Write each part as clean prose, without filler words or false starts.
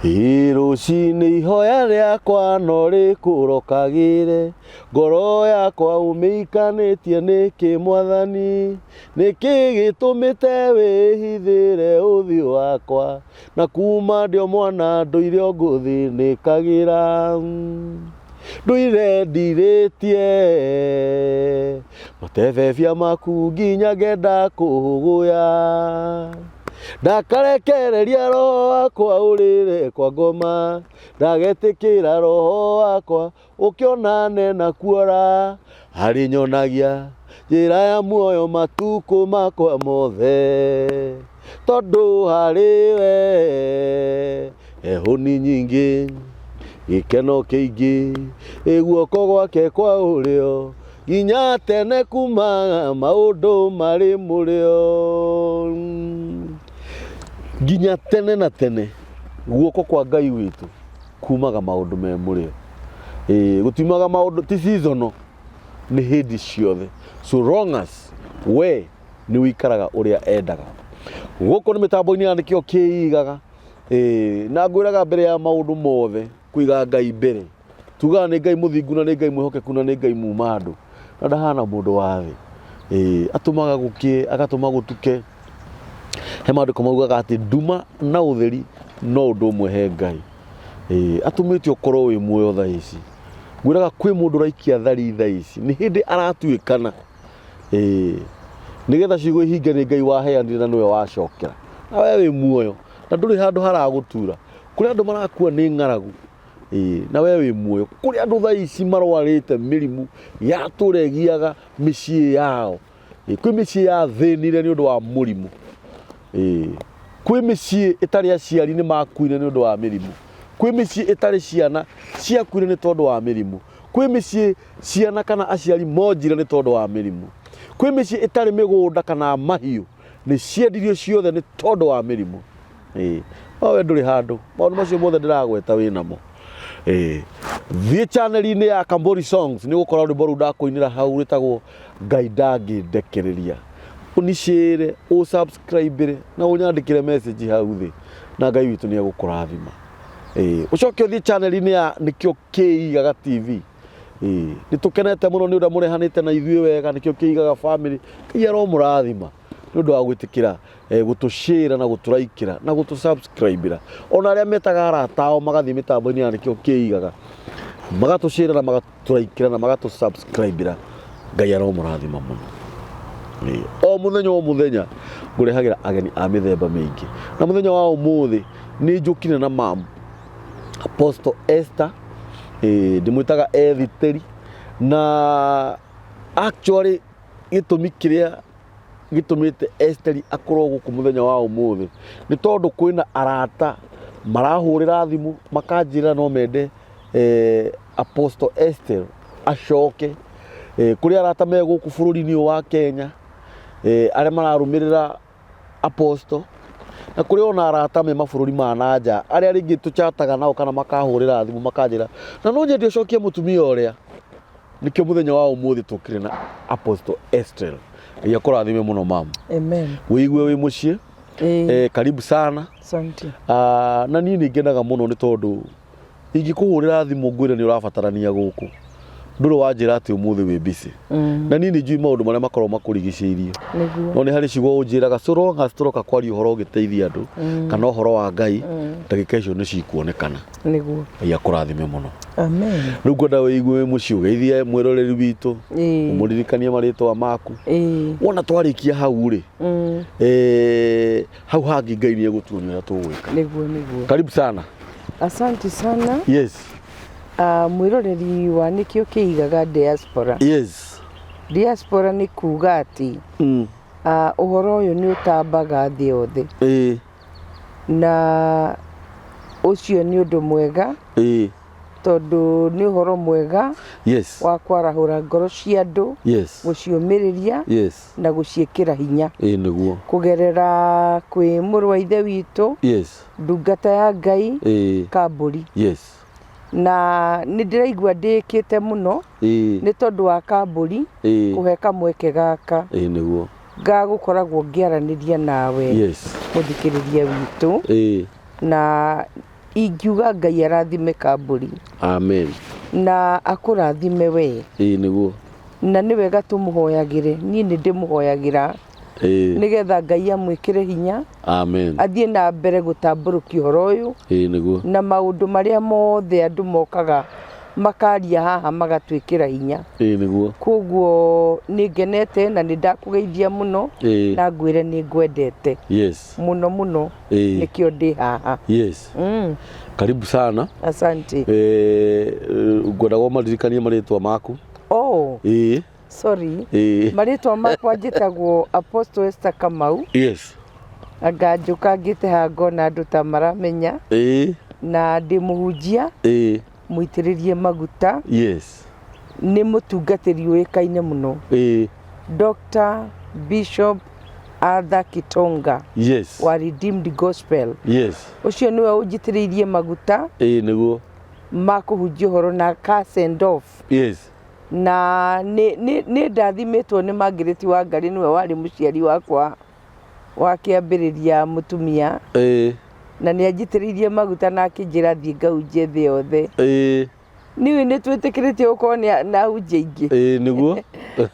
Ĩ rũcinĩ ihoya rĩakwa no rĩkũrokagĩre, ngoro yakwa ũmĩikanĩtie nĩkĩ Mwathani? Nĩkĩ gĩtũmĩte wĩhithĩre ũthiũ wakwa? Na kuma ndĩ o mwana ndũire o ngũthĩnĩkagĩra, ndũire ndirĩtie matebebia maku nginya ngenda kũhũgũya. Ndakarekereria roho wakwa ũrĩre kwa ngoma, ndagetĩkĩra roho wakwa ũkĩonane na kuora, arĩnyonagia njĩra ya muoyo matukũ makwa mothe, tondũ harĩ we he hũni nyingĩ, gĩkeno kĩingĩ, ĩ guoko gwake kwa ũrĩo nginya tene kuma maũndũ marĩ mũrĩo. Nginya tene na tene guoko kwa Ngai witũ kumaga maũndũ me mũrĩo. Ĩĩ gũtiumaga maũndũ ti seasonal, nĩ hĩndĩ ciothe so long as we nĩ ũikaraga ũrĩa endaga. Gũkũ nĩ mĩtambo-inĩ ya nĩkĩo kĩigaga. Ĩĩ na ngwĩraga mbere ya maũndũ mothe kũiga Ngai mbere. Tugaga nĩ Ngai mũthingu na nĩ Ngai mwĩhokeku na nĩ Ngai muma andũ na ndahana mũndũ wa thĩ. Ĩĩ atũmaga gũkĩe agatũma gũtuke. He maandĩko maugaga atĩ nduma na ũtheri no ũndũ ũmwe he Ngai. Ĩĩ atũmĩte ũkorwo wĩ muoyo thaa ici. Ngwĩraga kwĩ mũndũ ũraikia thari thaa ici nĩ hĩndĩ aratuĩkana. Ĩĩ nĩgetha ciugo ihinge nĩ Ngai waheanire na nĩwe wacokera. Na we wĩ muoyo na ndũrĩ handũ haragũtura. Kũrĩ andũ marakua nĩ ng'aragu. Ĩĩ na we wĩ muoyo. Kũrĩ andũ thaa ici marwarĩte mĩrimũ yatũregiaga mĩciĩ yao. Ĩĩ kwĩ mĩciĩ yathĩnire nĩ ũndũ wa mũrimũ. Ĩĩ kwĩ mĩciĩ ĩtarĩ aciari nĩ makuire nĩ ũndũ wa mĩrimũ. Kwĩ mĩciĩ ĩtarĩ ciana ciakuire nĩ tondũ wa mĩrimũ. Kwĩ mĩciĩ ciana kana aciari monjire nĩ tondũ wa mĩrimũ. Kwĩ mĩciĩ ĩtarĩ mĩgũnda kana mahiũ nĩ ciendirio ciothe nĩ tondũ wa mĩrimũ. Ĩĩ no we ndũrĩ handũ maũndũ macio mothe ndĩragweta wĩ namo. Ĩĩ thiĩ channel-inĩ ya Kambori Songs nĩ ũgũkora rwĩmbo rũu ndakũinĩra hau rwĩtagwo Ngai ndangĩndekereria. Ũnicĩre, ũ subscribe na ũnyandĩkĩre message hau thĩ na Ngai witũ nĩ egũkũrathima. Ĩĩ ũcoke ũthiĩ channel-inĩ ya nĩkĩo Kĩigaga TV. Ĩĩ nĩ tũkenete mũno nĩ ũrĩa mũrehanĩte na ithuĩ wega nĩkĩo Kĩigaga family. Ngai aromũrathima nĩ ũndũ wa gwĩtĩkĩra gũtũcĩra na gũtũraikĩra na gũtũ subscribe ona arĩa metaga arata ao magathiĩ mĩtambo-inĩ ya nĩkĩo Kĩigaga magatũcĩra na magatũraikĩra na magatũ subscribe Ngai aromũrathima mũno. Ĩĩ, o mũthenya o mũthenya ngũrehagĩra ageni a mĩthemba mĩingĩ na mũthenya wa ũmũthĩ nĩ njũkire na mam Apostle Esther, ĩĩ ndĩmwĩtaga Ethiteri na actually gĩtũmi kĩrĩa gĩtũmĩte Esteri akorwo gũkũ mũthenya wa ũmũthĩ nĩ tondũ kwĩna arata marahũrĩra thimũ makanjĩra no mende Apostle Esther acoke. Kũrĩ arata me gũkũ bũrũri-inĩ ũyũ wa Kenya arĩa mararũmĩrĩra Apostle na kũrĩ ona arata me mabũrũri ma na nja arĩa rĩngĩ tũchataga nao kana makahũrĩra thimũ makanjĩra na no nyende ũcokie mũtumia ũrĩa. Nĩkĩo mũthenya wa ũmũthĩ tũkire na Apostle Esther. Ngai akũrathime mũno mamu. Amen. Wĩigue wĩ mũciĩ. Karibu sana. Asante. Na niĩ nĩ ngenaga mũno nĩ tondũ ingĩkũhũrĩra thimũ ngwĩre nĩ ũrabatarania gũkũ ndũrĩ wanjĩra atĩ ũmũthĩ wĩ busy. Na niĩ nĩ njũĩ maũndũ marĩa makoragwo makũrigicĩirie. Nĩguo. No nĩ harĩ ciugo ũnjĩraga so long as tũroka kwaria ũhoro ũngĩteithia andũ kana ũhoro wa Ngai ndagĩka icio nĩ cikuonekana. Nĩguo. Ngai akũrathime mũno. Amen. Rĩu ngwenda wĩigue wĩ mũciĩ ũgeithie mwĩroreri witũ ũmũririkanie marĩtwa maku. Wona twarĩkia hau rĩ hau hangĩ Ngai nĩ egũtuonia ũrĩa tũgwĩka. Nĩguo nĩguo. Karibu sana. Asante sana. Yes. Mwĩroreri wa nĩkĩo kĩigaga diaspora. Yes. Diaspora nĩ kuga atĩ ũhoro ũyũ nĩ ũtambaga thĩ yothe. Na ũcio nĩ ũndũ mwega tondũ nĩ ũhoro mwega Yes. wa kwarahũra ngoro cia andũ, Yes. gũciũmĩrĩria Yes. na gũciĩkĩra hinya Ĩĩ nĩguo. kũgerera kwĩ mũrũ wa ithe witũ Yes. ndungata ya Ngai Kambũri. Yes. Na nĩ ndĩraigua ndĩkĩte mũno nĩ tondũ wa Kambũri kũhe kamweke gaka Ĩĩ nĩguo. Ga gũkoragwo ngĩaranĩria nawe Yes. Mũthikĩrĩria witũ. Na Ingiuga Ngai arathime kambũri. Amen. Na akũrathime we. Ĩĩ nĩguo. Na nĩ wega tũmũhoyagĩre, niĩ nĩ ndĩmũhoyagĩra. Ĩĩ. Nĩgetha Ngai amwĩkĩre hinya. Amen. Athiĩ na mbere gũtambũrũkia ũhoro ũyũ. Ĩĩ nĩguo. Na maũndũ marĩa mothe andũ mokaga makaria haha magatwĩkĩra hinya. Ĩĩ nĩguo. Koguo nĩ ngenete na nĩ ndakũgeithia mũno. Ĩĩ. Na ngwĩre nĩ ngwendete. Yes. Mũno mũno. Ĩĩ. Nĩkĩo ndĩ haha. Yes. Karibu sana. Asante. Ngwendaga ũmaririkanie marĩtwa maku. Oh. Ĩĩ. Sorry. Ĩĩ. Marĩtwa makwa njĩtagwo Apostle Esther Kamau. Yes. Anga njũka ngĩte haha ngona andũ ta maramenya. Ĩĩ. Na ndĩ mũhunjia. Ĩĩ. Mũitĩrĩrie maguta. Yes. Nĩ mũtungatĩri ũĩkaine mũno. Ĩĩ. Dr. Bishop Arthur Kitonga. Yes. Wa Redeemed Gospel. Yes. Ũcio nĩwe ũnjitĩrĩirie maguta. Ĩĩ nĩguo. Ma kũhunjia ũhoro na ka send off. Yes. Na nĩ ndathimĩtwo nĩ Margaret Wangari, nĩwe warĩ mũciari wakwa wa kĩambĩrĩria mũtumia. Ĩĩ. Na nĩ anjitĩrĩirie maguta na akĩnjĩra thiĩ ngahunjie thĩ yothe. Ĩĩ. Niĩ nĩ twĩtĩkĩrĩtio gũkorwo na ahunjia aingĩ. Ĩĩ nĩguo.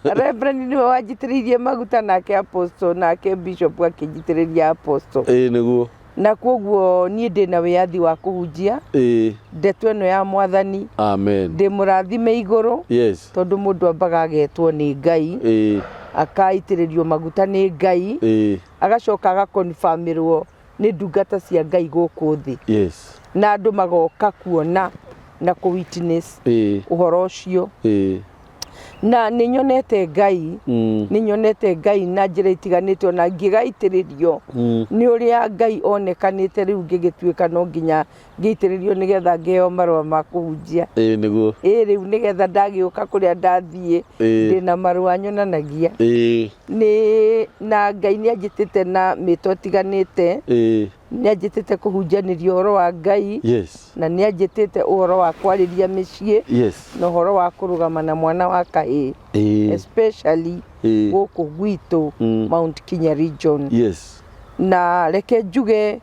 Reverend nĩwe wanjitĩrĩirie maguta, nake apostle, nake bishop akĩnjitĩrĩria apostle. Ĩĩ nĩguo. Na koguo niĩ ndĩna wĩyathi wa kũhunjia. Ĩĩ. Ndeto ĩno ya Mwathani. Amen. Ndĩ mũrathime igũrũ. Yes. Tondũ mũndũ ambaga agetwo nĩ Ngai. Ĩĩ. Akaitĩrĩrio maguta nĩ Ngai. Ĩĩ. Agacoka agakonfirmĩrwo nĩ ndungata cia Ngai gũkũ thĩ. Yes. Na andũ magoka kuona na kũ witness Ĩĩ. ũhoro ũcio. Ĩĩ. Na nĩ nyonete Ngai, nĩ nyonete Ngai na njĩra itiganĩte, ona ngĩgaitĩrĩrio nĩ ũrĩa Ngai onekanĩte rĩu ngĩgĩtuĩka no nginya ngĩitĩrĩrio nĩgetha ngĩheo marũa ma kũhunjia. Ĩĩ nĩguo. Ĩĩ rĩu nĩgetha ndagĩũka kũrĩa ndathiĩ ndĩna marũa nyonanagia. Ĩĩ. Nĩ na Ngai nĩ anjĩtĩte na mĩto ĩtiganĩte. Ĩĩ. Nĩ anjĩtĩte kũhunjanĩria ũhoro wa Ngai. Yes. Na nĩ anjĩtĩte ũhoro wa kwarĩria mĩciĩ. Yes. Na ũhoro wa kũrũgama na mwana wa kahĩĩ. Ĩĩ. Especially Ĩĩ. gũkũ gwitũ Mount Kenya region. Yes. Na reke njuge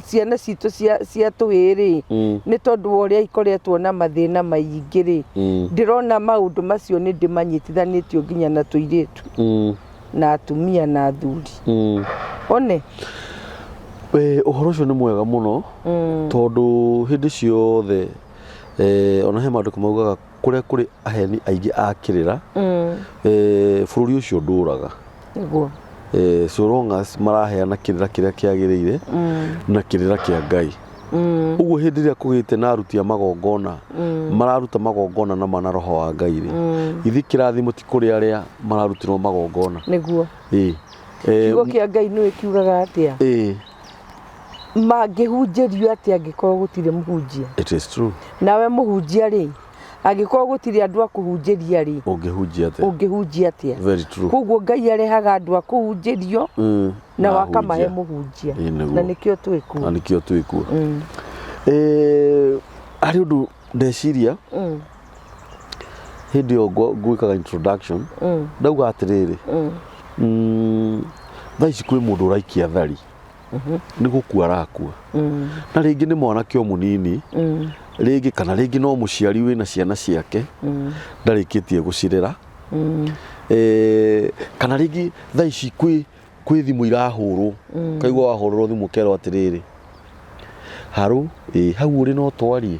ciana citũ cia tũhĩĩ rĩ, nĩ tondũ wa ũrĩa ikoretwo na mathĩna maingĩ rĩ, ndĩrona maũndũ macio nĩ ndĩmanyitithanĩtio nginya na tũirĩtu na atumia na athuri. One? Ũhoro ũcio nĩ mwega mũno, tondũ hĩndĩ ciothe ona he maandĩko maugaga kũrĩa kũrĩ aheni aingĩ a kĩrĩra, bũrũri ũcio ndũraga. Nĩguo. So long as maraheana kĩrĩra kĩrĩa kĩagĩrĩire na kĩrĩra kĩa Ngai. Ũguo hĩndĩ ĩrĩa kũgĩte na aruti a magongona, mararuta magongona na mana roho wa Ngai rĩ, ithuĩ kĩrathimo ti kũrĩ arĩa mararutĩrwo magongona. Nĩguo. Ĩĩ. Kiugo kĩa Ngai nĩwe kiugaga atĩa? Ĩĩ. Mangĩhunjĩrio atĩa angĩkorwo gũtirĩ mũhunjia? It is true. Nawe mũhunjia rĩ, angĩkorwo gũtirĩ andũ a kũhunjĩria rĩ, ũngĩhunjia atĩa? Ũngĩhunjia atĩa? Very true. Koguo Ngai arehaga andũ a kũhunjĩrio na Na akamahe ahunjia. mũhunjia. Ĩĩ, nĩguo. Na nĩkĩo twĩ kuo. Na nĩkĩo twĩ kuo. Harĩ ũndũ ndeciria hĩndĩ ĩyo ngwĩkaga introduction, ndauga atĩrĩrĩ, thaa ici kwĩ mũndũ ũraikia thari, nĩ gũkua arakua, na rĩngĩ nĩ mwanake o mũnini, rĩngĩ kana rĩngĩ no mũciari wĩna ciana ciake ndarĩkĩtie gũcirera, kana rĩngĩ thaa ici kwĩ thimũ irahũrwo, ũkaigua wahũrĩrwo thimũ ũkerwo atĩrĩrĩ, harũ, hau ũrĩ no twarie,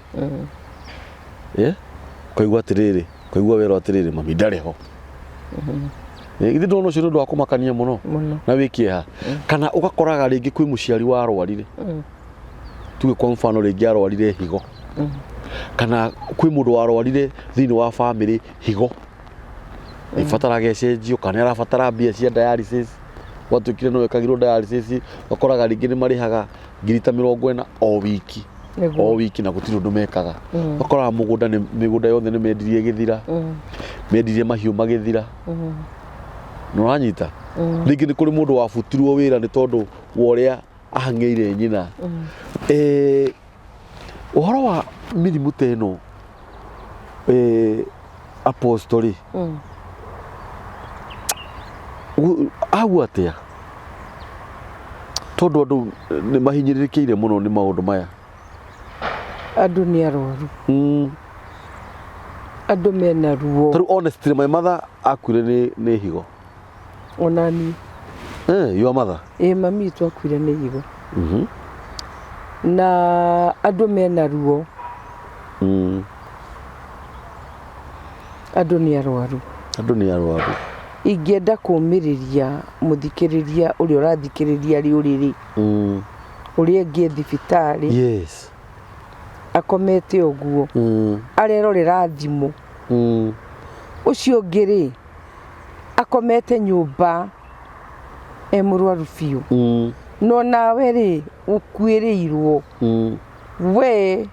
ũkaigua atĩrĩrĩ, ũkaigua werwo atĩrĩrĩ, mami ndarĩ ho. Githĩ ndũrona ũcio nĩ ũndũ wa kũmakania mũno na wĩ kĩeha? Kana ũgakoraga rĩngĩ kwĩ mũciari warwarire, tuge kwa mfano rĩngĩ arwarire higo, kana kwĩ mũndũ warwarire thĩinĩ wa family higo ĩbataraga ĩcenjio, kana nĩ arabatara mbia cia dialysis, gwatuĩkire no ĩkagirwo dialysis, ũgakoraga rĩngĩ nĩ marĩhaga ngiri ta 40 o wiki, o wiki, na gũtirĩ ũndũ mekaga. Ũgakoraga mũgũnda nĩ mĩgũnda yothe nĩ mendirie ĩgĩthira, mendirie mahiũ magĩthira. Nĩ ũranyita? Rĩngĩ nĩ kũrĩ mũndũ wabutirwo wĩra nĩ tondũ wa ũrĩa ahang'ĩire nyina. Ũhoro wa mĩrimũ ta ĩno, apostle rĩ, au atĩa? Tondũ andũ nĩ mahinyĩrĩrĩkĩire mũno nĩ maũndũ maya. Andũ nĩ arwaru. Andũ mena ruo. Tarĩu honestly, my mother akuire nĩ higo. Ona niĩ. Eh, your mother? Ĩ, mami witũ akuire nĩ higo. Na andũ mena ruo. Andũ nĩ arwaru. Andũ nĩ arwaru. Ingĩenda kũmĩrĩria mũthikĩrĩria ũrĩa ũrathikĩrĩria rĩũrĩrĩ, ũrĩa ĩngĩ thibitarĩ, akomete ũguo, arerorera thimũ. Ũcio ũngĩ rĩ, akomete nyũmba e mũrwaru biũ. No nawe rĩ, ũkuĩrĩirwo, we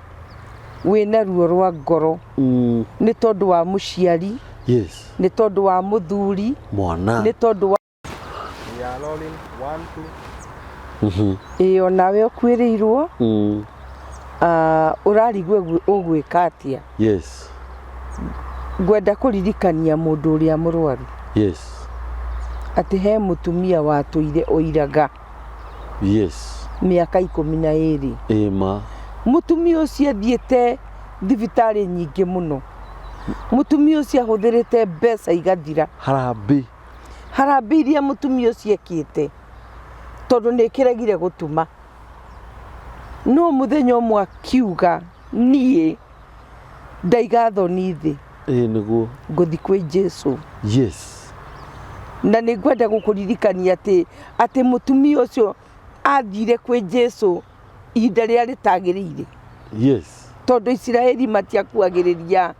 wĩna ruo rwa ngoro nĩ tondũ wa mũciari, nĩ tondũ wa mũthuri, mwana, nĩ tondũ wa We are rolling. One, two. Ĩ, onawe ũkuĩrĩirwo, ũrarigwo ũgwĩka atĩa. Ngwenda kũririkania mũndũ ũrĩa mũrwaru atĩ he mũtumia watũire oiraga mĩaka 12. Ĩma. Mũtumia ũcio athiĩte thibitarĩ nyingĩ mũno. Mũtumia ũcio ahũthĩrĩte mbeca igathira. Harambĩ. Harambĩ iria mũtumia ũcio ekĩte, tondũ nĩ ĩkĩregire gũtuma. No mũthenya ũmwe akiuga, niĩ ndaiga thoni thĩ. Ĩ, nĩguo. Ngũthiĩ kwĩ Jesu. Na nĩ ngwenda gũkũririkania atĩ mũtumia ũcio athire kwĩ Jesu ihinda rĩrĩa rĩtagĩrĩire. Tondũ Isiraeli matiakuagĩrĩria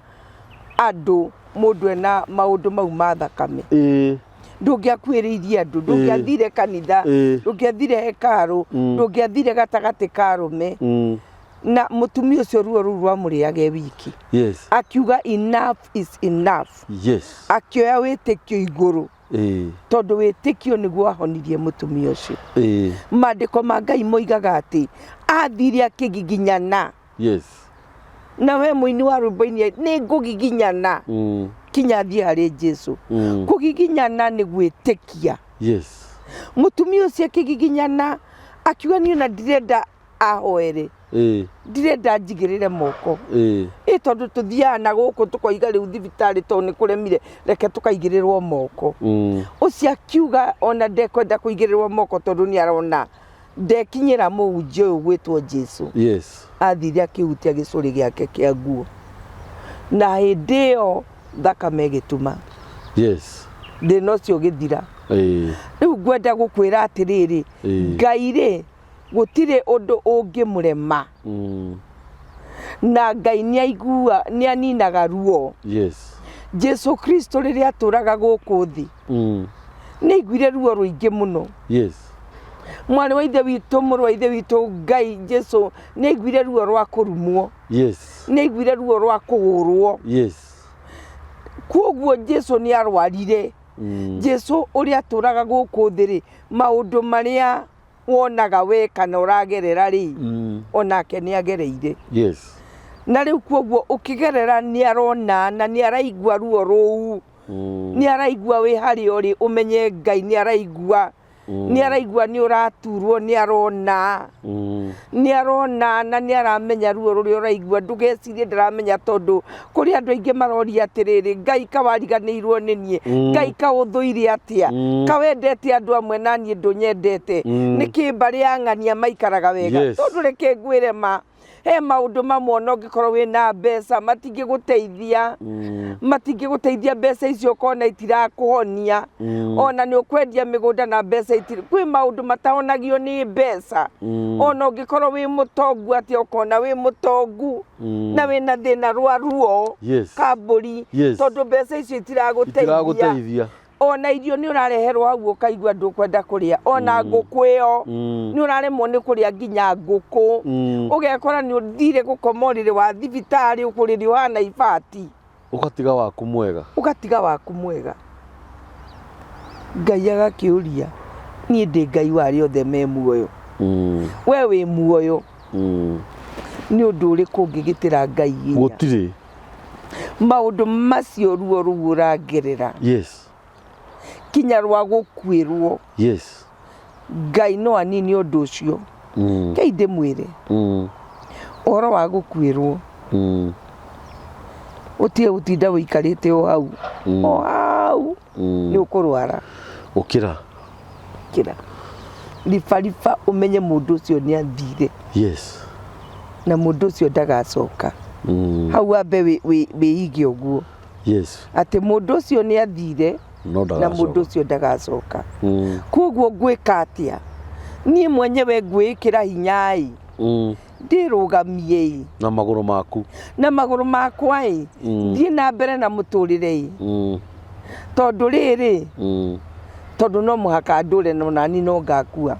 andũ mũndũ ena maũndũ mau ma thakame. Ndũngĩakuhĩrĩirie andũ, ndũngĩathire kanitha, ndũngĩathire hekarũ, ndũngĩathire gatagatĩ ka arũme. Na mũtumia ũcio ruo rũu rwamũrĩaga e wiki. Akiuga enough is enough. Akĩoya wĩtĩkio igũrũ. Tondũ wĩtĩkio nĩguo ahonirie mũtumia ũcio. Maandĩko ma Ngai moigaga atĩ athire akĩgiginyana. Na we mũini wa rwĩmbo-inĩ, nĩ ngũgiginyana kinya thiĩ harĩ Jesu. Kũgiginyana nĩ gwĩtĩkia. Mũtumia ũcio akĩgiginyana akiuga niĩ ona ndirenda ahoere. Ndirenda njigĩrĩre moko. Ĩ, tondũ tũthiaga na gũkũ tũkoiga rĩu thibitarĩ tondũ nĩ kũremire, reke tũkaigĩrĩrwo moko. Ũcio akiuga ona ndekwenda kũigĩrĩrwo moko tondũ nĩ arona ndekinyĩra mũhunjia ũyũ gwĩtwo Jesu. Athire akĩhutia gĩcũrĩ gĩake kĩa nguo. Na hĩndĩ ĩyo thakame ĩgĩtuma. Thĩna ũcio ũgĩthira. Rĩu ngwenda gũkwĩra atĩrĩrĩ, Ngai rĩ, gũtirĩ ũndũ ũngĩmũrema. Na Ngai nĩaigua, nĩaninaga ruo. Jesu Kristo rĩrĩa atũraga gũkũ thĩ, nĩaiguire ruo rũingĩ mũno. Mwarĩ wa ithe witũ, mũrũ wa ithe witũ, Ngai Jesu nĩaiguire ruo rwa kũrumwo. Nĩaiguire ruo rwa kũhũrwo. Kwoguo Jesu nĩarwarire. Jesu ũrĩa atũraga gũkũ thĩ rĩ, maũndũ marĩa wonaga we kana ũragerera rĩ, onake nĩagereire. Na rĩu kwoguo ũkĩgerera nĩarona na nĩaraigua ruo rũu. Nĩaraigua wĩ harĩa ũrĩ, ũmenye Ngai nĩaraigua. Nĩaraigua nĩ ũraturwo, nĩarona. Nĩarona na nĩaramenya ruo rũrĩa ũraigua. Ndũgecirie ndaramenya, tondũ kũrĩ andũ aingĩ maroria atĩrĩrĩ, Ngai kawariganĩirwo nĩ niĩ, Ngai kaũthũire atĩa, kawendete andũ amwe na niĩ ndũnyendete, nĩkĩ mbarĩ ya ng'ania maikaraga wega. Tondũ reke ngwĩre ma, he maũndũ mamwe ona ũngĩkorwo wĩna mbeca matingĩgũteithia. Matingĩgũteithia, mbeca icio ũkona itirakũhonia. Ona nĩ ũkwendia mĩgũnda na mbeca itirĩ. Kwĩ maũndũ matahonagio nĩ mbeca. Ona ũngĩkorwo wĩ mũtongu atĩa, ũkona wĩ mũtongu na wĩna thĩna rwa ruo kambũri, tondũ mbeca icio itiragũteithia. Itiragũteithia. Ona irio nĩ ũrareherwo hau ũkaigua ndũkwenda kũrĩa. Ona ngũkũ ĩyo nĩ ũraremwo nĩ kũrĩa nginya ngũkũ. Ũgekora nĩ ũthire gũkoma ũrĩrĩ wa thibitarĩ, ũrĩrĩ ũhana ibati. Ũgatiga waku mwega. Ũgatiga waku mwega. Ngai agakĩũria, niĩ ndĩ Ngai wa arĩa othe me muoyo. We wĩ muoyo. Nĩ ũndũ ũrĩkũ ũngĩgitĩra Ngai hinya? Gũtirĩ. Maũndũ macio ruo rũu ũragerera. Kinya rwa gũkuĩrwo. Ngai no anini ũndũ ũcio. Kei ndĩmwĩre. Ũhoro wa gũkuĩrwo, ũtige gũtinda ũikarĩte o hau o hau, nĩ ũkũrwara. Ũkĩra. Kĩra ribariba ũmenye mũndũ ũcio nĩ athire. Na mũndũ ũcio ndagacoka. Hau wambe wĩige ũguo atĩ mũndũ ũcio nĩ athire no na mũndũ ndagacoka. Ũcio ndagacoka. Koguo ngwĩka atĩa? Niĩ mwenyewe ngwĩĩkĩra hinya-ĩ, ndĩrũgamie-ĩ na magũrũ maku, na magũrũ makwa-ĩ, thiĩ na mbere na mũtũrĩre-ĩ, tondũ rĩrĩ, tondũ no mũhaka ndũre no nani no ngakua.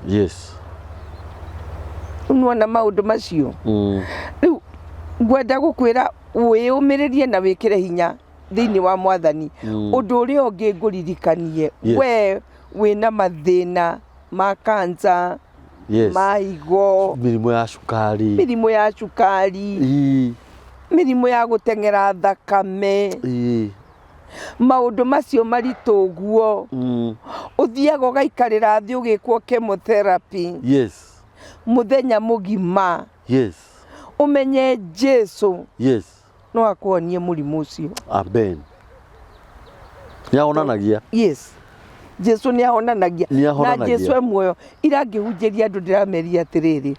Nĩwona maũndũ macio? Rĩu ngwenda gũkwĩra wĩyũmĩrĩrie na wĩkĩre hinya thĩinĩ wa Mwathani. Ũndũ ũrĩa ũngĩ ngũririkanie, we wĩna mathĩna ma kansa, ma higo, mĩrimũ ya cukari, mĩrimũ ya cukari, mĩrimũ ya gũteng'era thakame, maũndũ macio maritũ ũguo, ũthiaga ũgaikarĩra thĩ ũgĩkwo chemotherapy mũthenya mũgima, ũmenye Jesu no akũhonie mũrimũ ũcio. Amen. Nĩahonanagia. Yes, Jesu nĩ ahonanagia. Nĩ Na ahonanagia. Jesu e muoyo. Ira ngĩhunjĩria andũ ndĩrameria atĩrĩrĩ,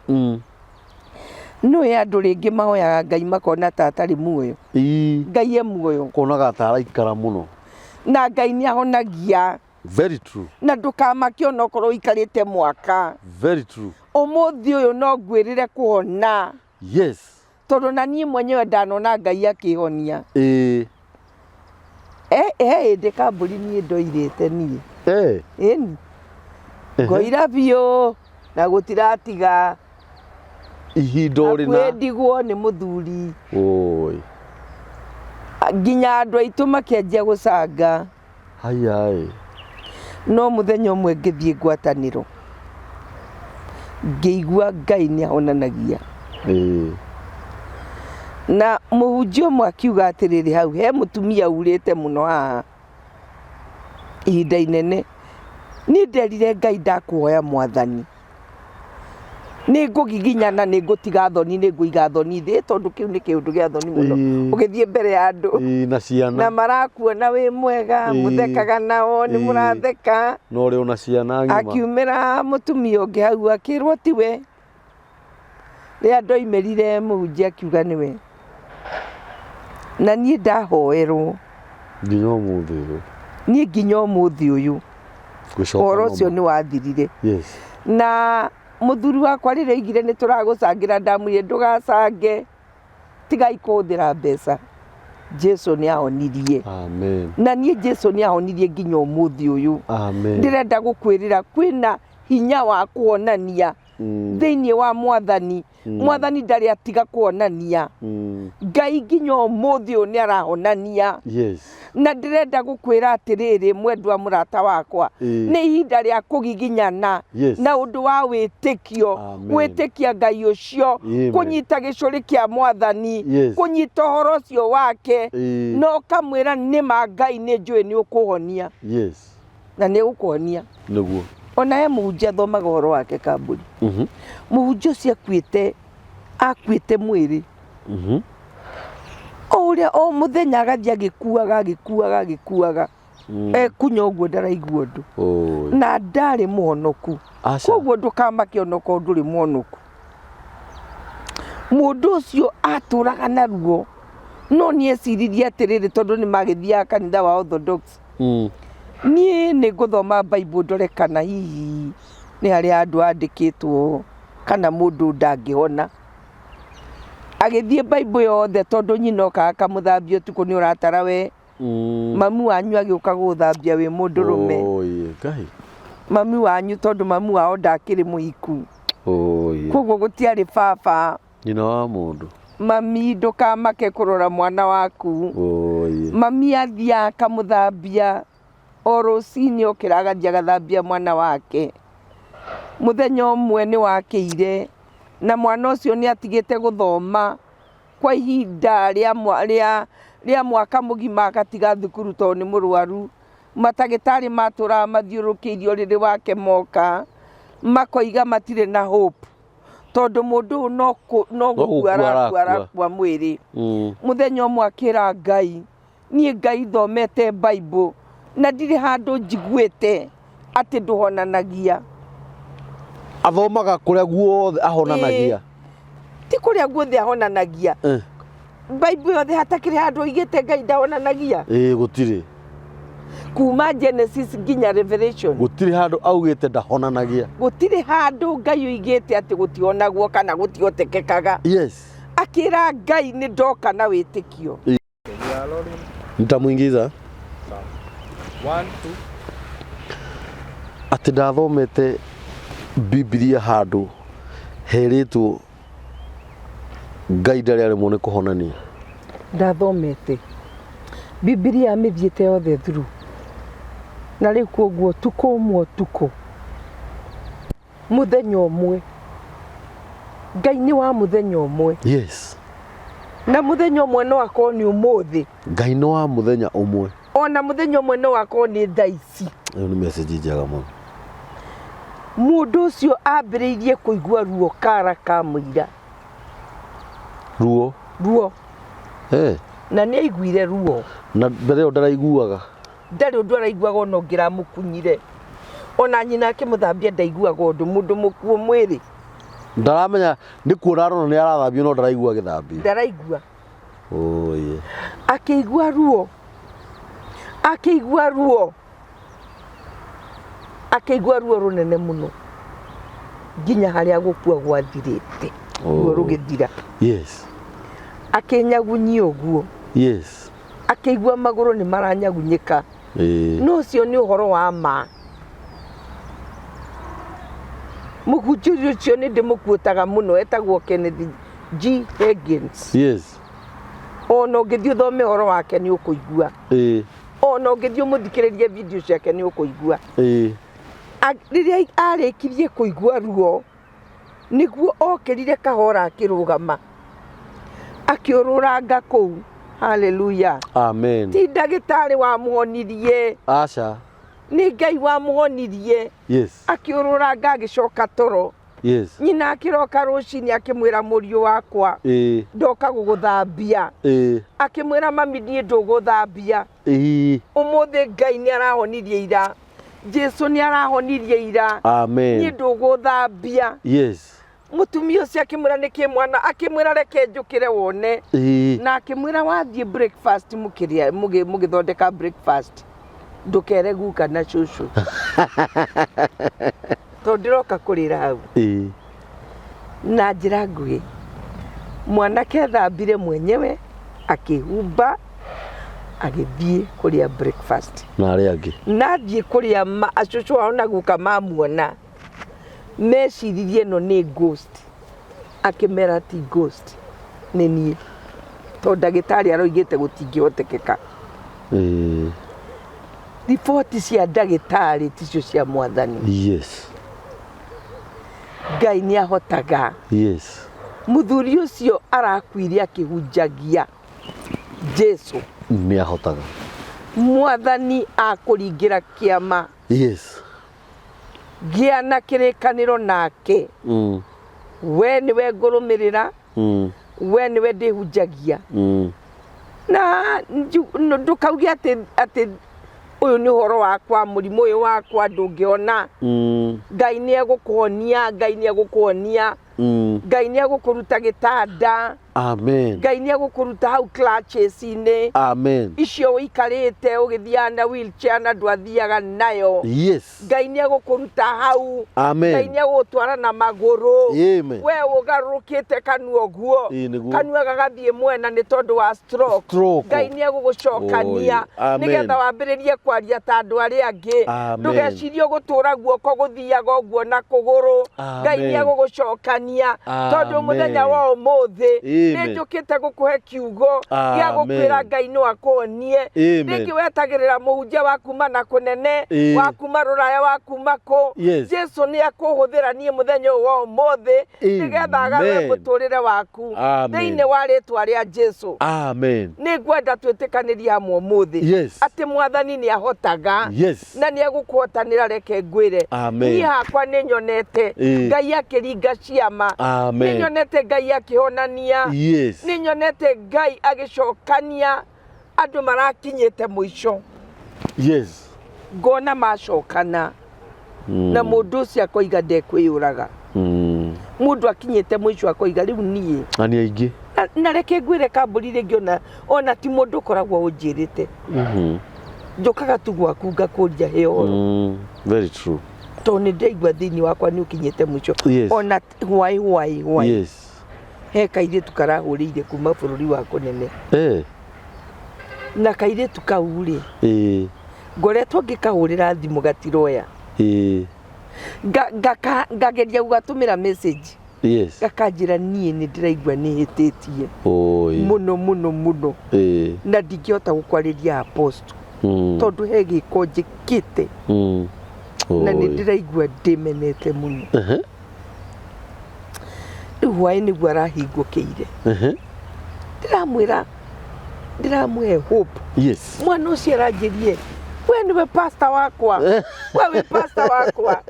nĩũĩ andũ rĩngĩ mahoyaga Ngai makona ta atarĩ muoyo. Ngai e muoyo. Konaga ta araikara mũno. Na Ngai nĩ ahonagia. Very true. Na ndũkamake onokorwo ũikarĩte mwaka. Very true. Ũmũthĩ ũyũ no ngwĩrĩre kũhona. Tondũ na niĩ mwenyewe ndanona Ngai akĩhonia. He hĩndĩ kambũri niĩ ndoirĩte niĩ. Ĩni. Ngoira biũ na gũtiratiga. Ihinda ũrĩ na hakuhĩ ndigwo nĩ mũthuri. Oi. Nginya andũ aitũ makĩanjia gũcanga. Haya ĩ. No mũthenya ũmwe ngĩthiĩ ngwatanĩro, ngĩigua Ngai nĩ ahonanagia. Na mũhunjia ũmwe akiuga atĩrĩrĩ, hau he mũtumia urĩte mũno haha ihinda inene. Niĩ nderire Ngai, ndakũhoya Mwathani, nĩ ngũgiginyana, nĩ ngũtiga thoni, nĩ ngũiga thoni thĩ, tondũ kĩu nĩ kĩũndũ gĩa thoni mũno, ũgĩthiĩ mbere ya andũ na ciana, na marakuona wĩ mwega, mũthekaga nao, nĩ mũratheka. No ũrĩ ona ciana ng'ima. Akiumĩra mũtumia ũngĩ hau akĩrwo tiwe. Rĩrĩa ndoimĩrire mũhunjia akiuga nĩwe. Na niĩ ndahoerwo. Nginya ũmũthĩ ũyũ. Niĩ nginya ũmũthĩ ũyũ. Gũcoka Ũhoro ũcio noma. Nĩ wathirire. Na mũthuri wakwa rĩrĩa oigire nĩ tũragũcangĩra, ndamwĩrire ndũgacange, tigai kũhũthĩra mbeca. Jesu nĩ ahonirie. Amen. Na niĩ Jesu nĩ ahonirie nginya ũmũthĩ ũyũ. Amen. Ndĩrenda gũkwĩrĩra kwĩna hinya wa kuonania thĩinĩ wa Mwathani. Mwathani ndarĩ atiga kuonania. Ngai nginya ũmũthĩ ũyũ nĩ arahonania. Na ndĩrenda gũkwĩra atĩrĩrĩ, mwendwa mũrata wakwa, nĩ ihinda rĩa kũgiginyana na ũndũ wa wĩtĩkio. Amen. Gwĩtĩkia Ngai ũcio, Amen. kũnyita gĩcũrĩ kĩa Mwathani, kũnyita ũhoro ũcio wake, na ũkamwĩra nĩma Ngai nĩ njũĩ nĩ ũkũhonia. Na nĩ ũkũhonia. Nĩguo. Ona he mũhunjia athomaga ũhoro wake kambũri. Mũhunjia ũcio akuĩte mwĩrĩ. O ũrĩa o mũthenya agathiĩ agĩkuaga agĩkuaga agĩkuaga. Ekunya ũguo ndaraigua ũndũ. Oi. Na ndarĩ mũhonoku. Aca. Koguo ndũkamake onokorwo ndũrĩ mũhonoku. Mũndũ ũcio atũraga na ruo, no nĩ eciririe atĩrĩrĩ, tondũ nĩ magĩthiaga kanitha wa Orthodox. Niĩ nĩ ngũthoma Bible ndore kana hihi nĩ harĩ handũ handĩkĩtwo kana mũndũ ndangĩhona. Agĩthiĩ Bible yothe, tondũ nyina okaga akamũthambia ũtukũ, nĩ ũratara we. Mamu wanyu agĩũka gũgũthambia wĩ mũndũrũme. Oi, Ngai. Mami wanyu, tondũ mamu wao ndakĩrĩ mũhiku. Oi. Koguo gũtiarĩ baba. Nyina wa mũndũ. Mami ndũkamake kũrora mwana waku. Oi. Mami athiaga akamũthambia o rũcinĩ, okĩra agathiĩ agathambia mwana wake. Mũthenya ũmwe nĩ wakĩire na mwana ũcio nĩ atigĩte gũthoma kwa ihinda rĩa mwaka mũgima, agatiga thukuru tondũ nĩ mũrwaru. Matagĩtarĩ matũraga mathiũrũrũkĩirie ũrĩrĩ wake moka makoiga matirĩ na hope. Tondũ mũndũ ũyũ no gũkua gũkua arakua arakua. Arakua mwĩrĩ. Mũthenya ũmwe akĩra Ngai, niĩ Ngai thomete Bible na ndirĩ handũ njiguĩte atĩ ndũhonanagia. Athomaga kũrĩa guothe ahonanagia. Ti kũrĩa guothe ahonanagia. Bible yothe hatakĩrĩ handũ oigĩte Ngai ndahonanagia. Ĩĩ, gũtirĩ. Kuma Genesis nginya Revelation. Gũtirĩ handũ augĩte ndahonanagia. Gũtirĩ handũ Ngai oigĩte atĩ gũtionagwo kana gũtihotekekaga. Akĩra Ngai, nĩ ndoka na wĩtĩkio. Okay, we are rolling. Nitamuingiza. Sawa. One, two. Atĩ ndathomete Bibilia handũ herĩtwo Ngai ndarĩ aremwo nĩ kũhonania. Ndathomete Bibilia mĩthiĩte yothe through, na rĩu koguo tukũ ũmwe, ũtukũ mũthenya ũmwe, Ngai nĩ wa mũthenya ũmwe. Na mũthenya ũmwe no akorwo nĩ ũmũthĩ. Ngai nĩ wa mũthenya ũmwe. Ona mũthenya ũmwe no akorwo nĩ thaa ici. Ĩyo nĩ message njega mũno. Mũndũ ũcio ambĩrĩirie kũigua ruo kara ka mũira. Ruo? Ruo. Eh. Na nĩ aiguire ruo. Na mbere ĩyo ndaraiguaga? Ndarĩ ũndũ araiguaga, ona ũngĩramũkunyire, ona nyina akĩmũthambia ndaiguaga ũndũ, mũndũ mũkuo mwĩrĩ. Ndaramenya nĩ kuona arona nĩ arathambio, no ndaraigua agĩthambio. Ndaraigua. Oye. Akĩigua ruo, akĩigua ruo, akĩigua ruo rũnene mũno nginya harĩa gũkua gwathirĩte, ruo rũgĩthira. Akĩnyagunyia ũguo. Akĩigua magũrũ nĩ maranyagunyĩka. No ũcio nĩ ũhoro wa ma. Mũhunjia ũcio nĩ ndĩmũkuotaga mũno, etagwo Kenneth G. Higgins. Ona ũngĩthiĩ ũthome ũhoro wake nĩ ũkũigua. Ona ũngĩthiĩ ũmũthikĩrĩrie video ciake nĩ ũkũigua. Rĩrĩa arĩkirie kũigua ruo, nĩguo okĩrire kahora akĩrũgama, akĩũrũranga kũu. Haleluya. Amen. Ti ndagĩtarĩ wamũhonirie. Aca. Nĩ Ngai wamũhonirie. Akĩũrũranga agĩcoka toro. Nyina akĩroka rũcinĩ akĩmwĩra, mũriũ wakwa, ndoka gũgũthambia. Akĩmwĩra, mami, niĩ ndũgũthambia. Ũmũthĩ Ngai nĩ arahonirie ira, Jesu nĩ arahonirie ira. Amen. Niĩ ndũgũthambia. Mũtumia ũcio akĩmwĩra, nĩkĩ mwana? Akĩmwĩra, reke njũkĩre wone. Na akĩmwĩra, wathiĩ breakfast, mũkĩrĩa, mũgĩthondeka breakfast, ndũkere guka na cũcũ tondũ ndĩroka kũrĩra hau. Na njĩra nguhĩ, mwanake ethambire mwenyewe, akĩhumba, agĩthiĩ kũrĩa breakfast. Na arĩa angĩ. Na athiĩ kũrĩa, cũcũ ao na guka mamuona meciririe ĩno nĩ ghost. Akĩmera ti ghost, nĩ niĩ, tondũ ndagĩtarĩ aroigĩte gũtingĩhotekeka. Riboti cia ndagĩtarĩ ticio cia Mwathani. Ngai nĩ ahotaga. Mũthuri ũcio arakuire akĩhunjagia Jesu. Nĩ ahotaga. Mwathani akũringĩra kĩama. Gĩa na kĩrĩkanĩro nake. We nĩwe ngũrũmĩrĩra. We nĩwe ndĩhunjagia. Na ndũkauge atĩ ũyũ nĩ ũhoro wakwa, mũrimũ ũyũ wakwa ndũngĩona. Ngai nĩ egũkũhonia, Ngai nĩ egũkũhonia. Ngai nĩ egũkũruta gĩtanda. Amen. Ngai nĩ egũkũruta hau clutches-inĩ. Amen. Icio ũikarĩte ũgĩthiaga na wheelchair na ndwathiaga nayo. Ngai nĩ egũkũruta hau. Amen. Ngai nĩ egũgũtwara na magũrũ. Amen. We ũgarũrũkĩte kanua ũguo. Ĩĩ, nĩguo. Kanua gagathiĩ mwena nĩ tondũ wa stroke. Stroke. Ngai nĩ egũgũcokania Oi. Amen. nĩgetha wambĩrĩrie kwaria ta andũ arĩa angĩ. Amen. Ndũgecirie gũtũra guoko gũthiaga ũguo na kũgũrũ. Ngai nĩ Amen. egũgũcokania tondũ mũthenya Amen. wa ũmũthĩ. Nĩ Amen. njũkĩte gũkũhe kiugo gĩa Amen. gũkwĩra Ngai no akũhonie. Amen. Rĩngĩ wetagĩrĩra mũhunjia wa kuma na kũnene, Ĩĩ. wa kuma rũraya, wa kuma kũ. Yes. Jesu nĩ akũhũthĩra niĩ mũthenya ũyũ wa ũmũthĩ nĩgetha agarũre Amen. mũtũrĩre waku Amen. thĩinĩ wa rĩtwa rĩa Jesu. Amen. Nĩ ngwenda twĩtĩkanĩrie hamwe ũmũthĩ Yes. atĩ mwathani nĩ ahotaga Yes. na nĩ egũkũhotanĩra. Reke ngwĩre, Amen. niĩ hakwa nĩ nyonete Ĩĩ. Ngai akĩringa ciama, nĩ Amen. nyonete Ngai akĩhonania, Yes. nĩ nyonete Ngai agĩcokania andũ marakinyĩte mũico, Yes. ngona macokana na mũndũ ũcio akoiga ndekwĩyũraga. Mũndũ akinyĩte mũico akoiga rĩu niĩ Na nĩ aingĩ. Na reke ngwĩre, kambũri rĩngĩ ona ti mũndũ ũkoragwo ũnjĩrĩte, njũkaga tu gwaku ngakũria he ũhoro, Very true. Tondũ nĩ ndaigua thĩinĩ wakwa nĩ ũkinyĩte mũico. Ona hwaĩ hwaĩ hwaĩ he kairĩtu karahũrĩire kuma bũrũri wa kũnene, na kairĩtu kau rĩ, ngoretwo ngĩkahũrĩra thimũ gatiroya. Ngageria gũgatũmĩra message, gakanjĩra niĩ nĩ ndĩraigua nĩ hĩtĩtie Oi. mũno mũno mũno na ndingĩhota gũkwarĩria, Apostle, tondũ he gĩko njĩkĩte na nĩ Oi. ndĩraigua ndĩmenete mũno. Rĩu hwaĩ nĩguo arahingũkĩire. Ndĩramwĩra, ndĩramũhe hope. Mwana ũcio aranjĩrie, "We nĩwe pastor wakwa, we wĩ pastor wakwa,"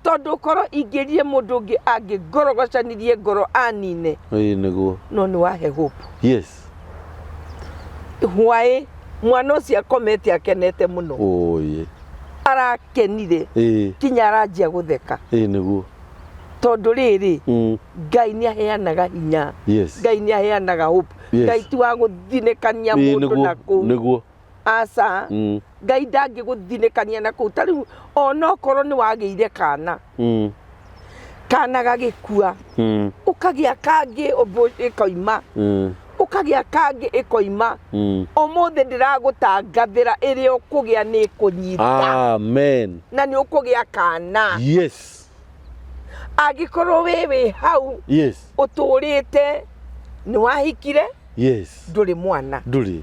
tondũ korwo ingĩrire mũndũ ũngĩ angĩngorogocanirie ngoro anine. Ĩĩ, nĩguo. No nĩ wahe hope. Hwaĩ mwana ũcio akomete akenete mũno. Oi. Arakenire kinya aranjia gũtheka, Ĩĩ, nĩguo. Tondũ rĩrĩ, Ngai nĩ aheanaga hinya. Ngai nĩ aheanaga hope. Ngai ti wa gũthinĩkania mũndũ na kũu. Aca. Ngai ndangĩgũthinĩkania na kũu. Ta rĩu onokorwo nĩ wagĩire kana, kana gagĩkua, ũkagĩa kangĩ ũmbũ ĩkoima, ũkagĩa kangĩ ĩkoima. Ũmũthĩ ndĩragũtangathĩra ĩrĩa ũkũgĩa nĩ ĩkũnyita. Amen. Na nĩ ũkũgĩa kana. Angĩkorwo wĩ hau ũtũrĩte nĩ wahikire, ndũrĩ mwana. Ndũrĩ.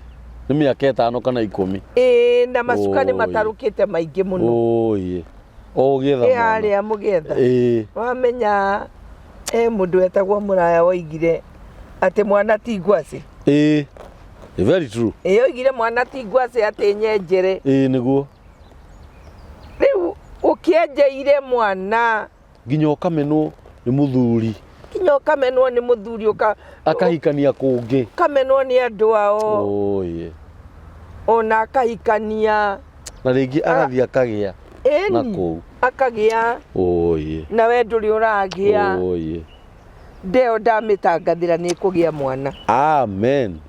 Nĩ mĩaka 5 kana 10. Ĩĩ, na macuka nĩ Oi. matarũkĩte maingĩ mũno. Oi. O ũgĩetha Ĩ mwana. harĩa mũgĩetha. Wamenya he mũndũ wetagwo Mũraya woigire atĩ mwana ti ngwacĩ. Ĩĩ. Very true. Ĩ oigire mwana ti ngwacĩ atĩ nyenjere. Ĩĩ, nĩguo. Rĩu ũkĩenjeire mwana, Nginya ũkamenwo nĩ mũthuri. Nginya ũkamenwo nĩ mũthuri, ũka Akahikania kũngĩ. Ũkamenwo nĩ andũ ao. Oi. Ona akahikania. Na rĩngĩ agathiĩ akagĩa na Ĩni kũu. Akagĩa. Oi. Na we ndũrĩ ũragĩa. Oi. Ndeo ndamĩtangathĩra nĩ ĩkũgĩa mwana. Amen.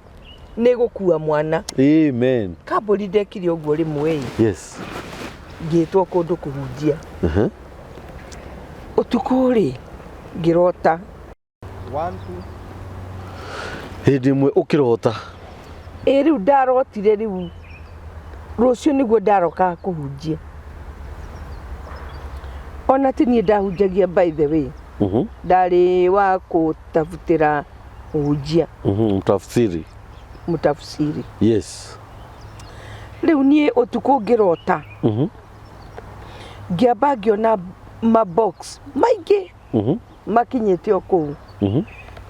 Nĩ gũkua mwana. Amen. Kambũri ndekire ũguo rĩmwe ĩ, ngĩtwo kũndũ kũhunjia. Ũtukũ rĩ, ngĩrota. One, two. Hĩndĩ ĩmwe ũkĩrota. Ĩ rĩu ndarotire, rĩu rũciũ nĩguo ndarokaga kũhunjia. Ona ti niĩ ndahunjagia, by the way. Ndarĩ wa kũtabutĩra mũhunjia. Tafsiri. Mũtafsiri. Rĩu niĩ ũtukũ ngĩrota, ngĩamba ngĩona mabox maingĩ makinyĩte o kũu.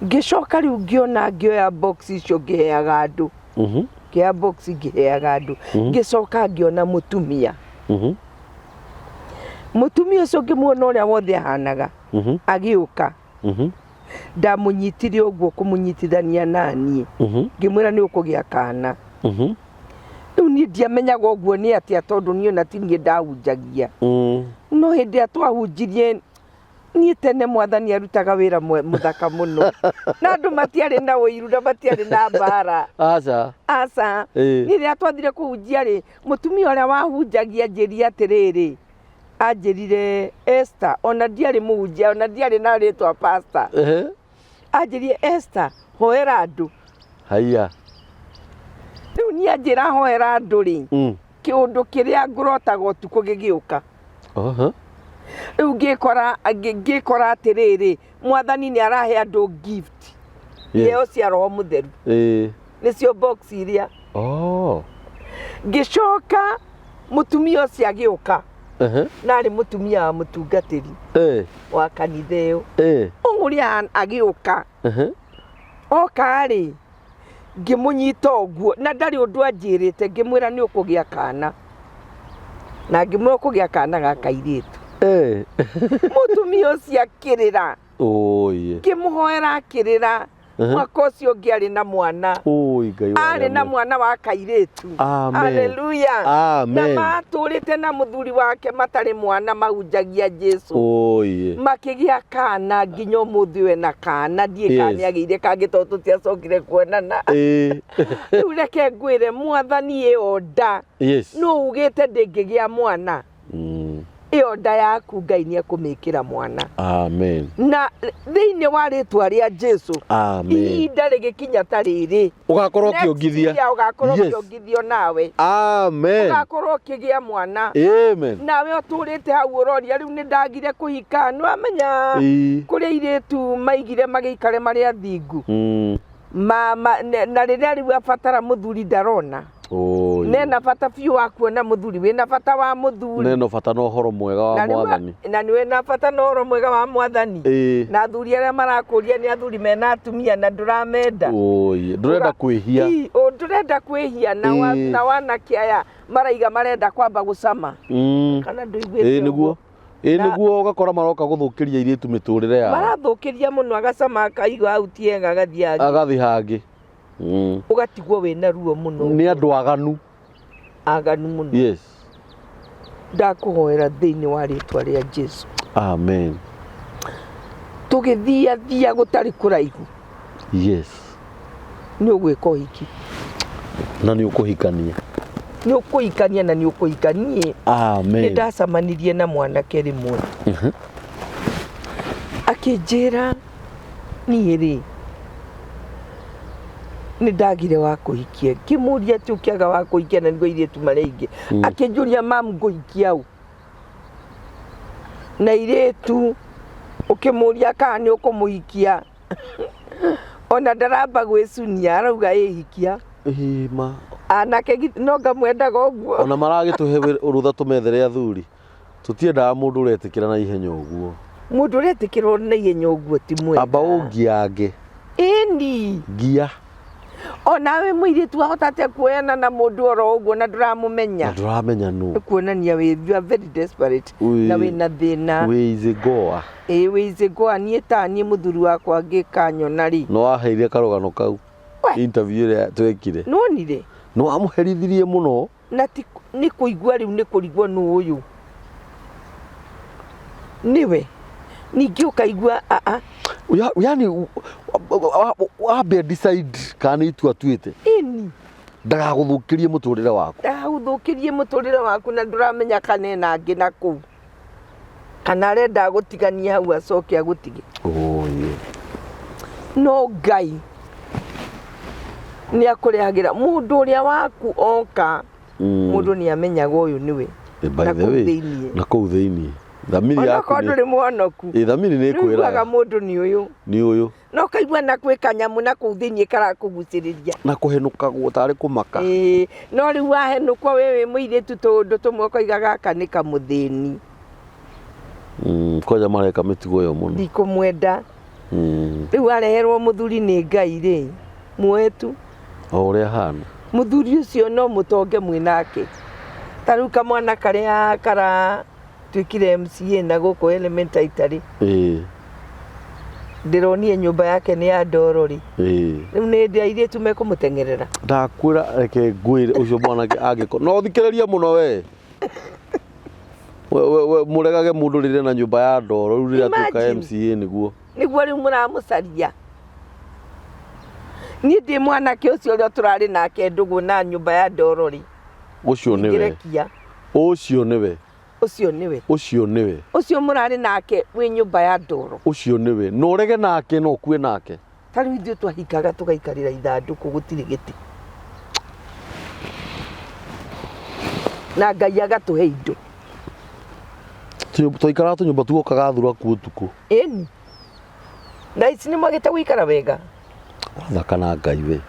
Ngĩcoka rĩu ngĩona ngĩoya box icio ngĩheaga andũ. Ngĩoya box ngĩheaga andũ. Ngĩcoka ngĩona mũtumia. Mũtumia ũcio ngĩmuona ũrĩa wothe ahanaga agĩũka. Ndamũnyitire ũguo kũmũnyitithania naniĩ, ngĩmwĩra nĩ ũkũgĩa kana. Rĩu niĩ ndiamenyaga ũguo nĩ atĩa, tondũ niĩ ona ti niĩ ndahunjagia. No hĩndĩ ĩrĩa twahunjirie, niĩ tene mwathani arutaga wĩra mũthaka mũno, na andũ matiarĩ na ũiru na matiarĩ na mbara. Aca. Aca. Ĩĩ. Niĩ rĩrĩa twathire kũhunjia rĩ, mũtumia ũrĩa wahunjagia anjĩrire atĩrĩrĩ, anjĩrire, "Esther," ona ndiarĩ mũhunjia, ona ndiarĩ na rĩtwa pastor. Anjĩrire, "Esther, hoera andũ." Haiya. Rĩu niĩ anjĩra hoera andũ rĩ, kĩũndũ kĩrĩa ngũrotaga ũtukũ gĩgĩũka. Rĩu ngĩkora atĩrĩrĩ, mwathani nĩ arahe andũ gift. Yes. Iheo cia roho mũtheru nĩcio box iria. Oh. Ngĩcoka mũtumia ũcio agĩũka, na arĩ mũtumia wa mũtungatĩri wa kanitha ĩyo. Ũrĩa agĩũka, oka rĩ, ngĩmũnyita ũguo na ndarĩ ũndũ anjĩrĩte, ngĩmwĩra nĩ ũkũgĩa kana, na ngĩmwĩra ũkũgĩa kana ga kairĩtu. Mũtumia ũcio akĩrĩra. Oye. Ngĩmũhoera akĩrĩra. Mwaka ũcio ũngĩ arĩ na mwana. Oi Ngai wa Arĩ na arĩa mwana wa kairĩtu. Amen. Haleluya. Na Amen. matũrĩte na mũthuri wake matarĩ mwana, mahunjagia Jesu. Oye. Makĩgĩa kana nginya ũmũthĩ we na kana ndiĩ kana nĩ agĩire kangĩ tondũ tũtiacokire kuonana. Rĩu reke ngwĩre, mwathani ĩyo nda nũ ugĩte ndĩngĩgĩa mwana? Ĩyo nda yaku Ngai nĩ ekũmĩkĩra mwana. Amen. Na thĩinĩ wa rĩtwa rĩa Jesu, Amen. ihinda rĩgĩkinya ta rĩrĩ, Ũgakorwo next ũkĩongithia. year ũgakorwo ũkĩongithio nawe. Amen. Ũgakorwo ũkĩgĩa mwana. Amen. Nawe ũtũrĩte hau ũroria rĩu nĩ ndagire kũhika, nĩ wamenya kũrĩa airĩtu maigire magĩikare marĩ athingu. Na rĩrĩa rĩu abatara mũthuri ndarona. Oi. Nena bata biũ wa kuona mũthuri, wĩna bata wa mũthuri. Neno bata na ũhoro mwega wa Na rĩu mwathani. Na nĩ wĩna bata na ũhoro mwega wa mwathani. Na athuri arĩa marakũria nĩ athuri mena atumia na ndũramenda. Oi. Ndũrenda kwĩhia. Ii, ndũrenda kwĩhia na na wanake aya maraiga marenda kwamba gũcama. Kana ndũiguĩte Nĩguo. ũguo? Nĩguo ũgakora maroka gũthũkĩria airĩtu mĩtũrĩre yao. Marathũkĩria mũno, agacama akaigua hau ti ega, agathiĩ hangĩ. Agathiĩ hangĩ. Ũgatigwo wĩna ruo mũno. Nĩ andũ aganu. Aganu mũno. Yes. Ndakũhoera thĩinĩ wa rĩtwa rĩa Jesu. Amen. Tũgĩthia thia gũtarĩ kũraihu. Yes. Nĩ ũgwĩka ũhiki. Na nĩ ũkũhikania. Nĩ ũkũhikania na nĩ ũkũhikanie. Amen. Nĩ ndacemanirie na mwanake rĩmwe. Akĩnjĩra niĩ rĩ nĩ ndagire wa kũhikia. Ngĩmũria atĩ ũkĩaga wa kũhikia na nĩguo airĩtu marĩ aingĩ. Akĩnjũria mam ngũhikia ũ? Na airĩtu ũkĩmũria kana nĩ ũkũmũhikia, ona ndaramba gwĩcunia arauga ĩhikia. Ĩ ma. Anake no ngamwendaga ũguo. Ona maragĩtũhe rũtha tũmethere athuri. Tũtiendaga mũndũ ũretĩkĩra na ihenya ũguo. Mũndũ ũretĩkĩrwo na ihenya ũguo ti mwega. Amba ũngiange. Ĩni. Ngia. Onawe mũirĩtu wahota atĩa kuoyana na mũndũ oro ũguo na ndũramũmenya? Na ndũramenya nũ. Nĩ kuonania wĩ, you are very desperate. Na wĩna thĩna. Wĩ easy goer. Ĩĩ, wĩ easy goer. Niĩ ta niĩ mũthuri wakwa angĩkanyona rĩ. Nĩ waheire karũgano kau. We. Interview ĩrĩa twekire. Nĩwonire? Nĩ wamũherithirie mũno. Na ti nĩ kũigua rĩu nĩ kũrigwo nũ ũyũ. Nĩwe. Ningĩ ũkaigua a. Yani wambe decide kana nĩ itua atuĩte. Ĩni. Ndagagũthũkĩrie mũtũrĩre waku. Ndagagũthũkĩrie mũtũrĩre waku na ndũramenya kana ena angĩ na kũu. Kana arenda agũtiganie hau acoke agũtige. Oye. No Ngai nĩ akũrehagĩra mũndũ ũrĩa waku oka. Mũndũ nĩ amenyaga ũyũ nĩwe. By Na the kũu way, thĩiniĩ. na kũu thĩiniĩ. Thamiri yaku Onokorwo ndũrĩ mũhonoku. Thamiri nĩ Nĩ ũiguaga ĩkwĩraga. mũndũ nĩ ũyũ. Nĩ ũyũ. No ũkaigua na kwĩ kanyamũ na kũu thĩiniĩ karakũgucĩrĩria. Na kũhenũkagwo tarĩ kũmaka. No rĩu wahenũkwo we wĩ mũirĩtu tũũndũ tũmwe ũkoiga gaka nĩ kamũthĩni. Kwanja mareka mĩtugo ĩyo mũno. Ndikũmwenda. Rĩu areherwo mũthuri nĩ Ngai rĩ, muoe tu. O ũrĩa ahana. Mũthuri ũcio no mũtonge mwĩ nake. Ta rĩu kamwana karĩa karatuĩkire MCA na gũkũ elementary itarĩ. Ndĩronire nyũmba yake nĩ ya ndoro rĩ. Rĩu nĩ hĩndĩ airĩtu mekũmũteng'erera. Ndakwĩra reke ngwĩre ũcio mwanake angĩkorwo. No thikĩrĩrie mũno we. We mũregage mũndũ rĩrĩa na nyũmba ya ndoro rĩu rĩrĩa atuĩka Imagine. MCA nĩguo. Nĩguo rĩu mũramũcaria. Niĩ ndĩ mwanake ũcio ũrĩa tũrarĩ nake ndũgũ na nyũmba ya ndoro rĩ. Ũcio nĩwe. Ingĩrekia. Ũcio nĩwe. Ũcio nĩwe. Ũcio nĩwe. Ũcio mũrarĩ nake wĩ nyũmba ya ndoro. Ũcio nĩwe. No ũrege nake no ũkue nake. Ta rĩu ithuĩ twahikaga tũgaikarĩra ithandũkũ gũtirĩ gĩtĩ. Na Ngai agatũhe indo. Twaikaraga tũnyũmba tuokaga thuraku ũtukũ. Ĩni. Na ici nĩ mwagĩte gũikara wega? Ũrathaka na Ngai we.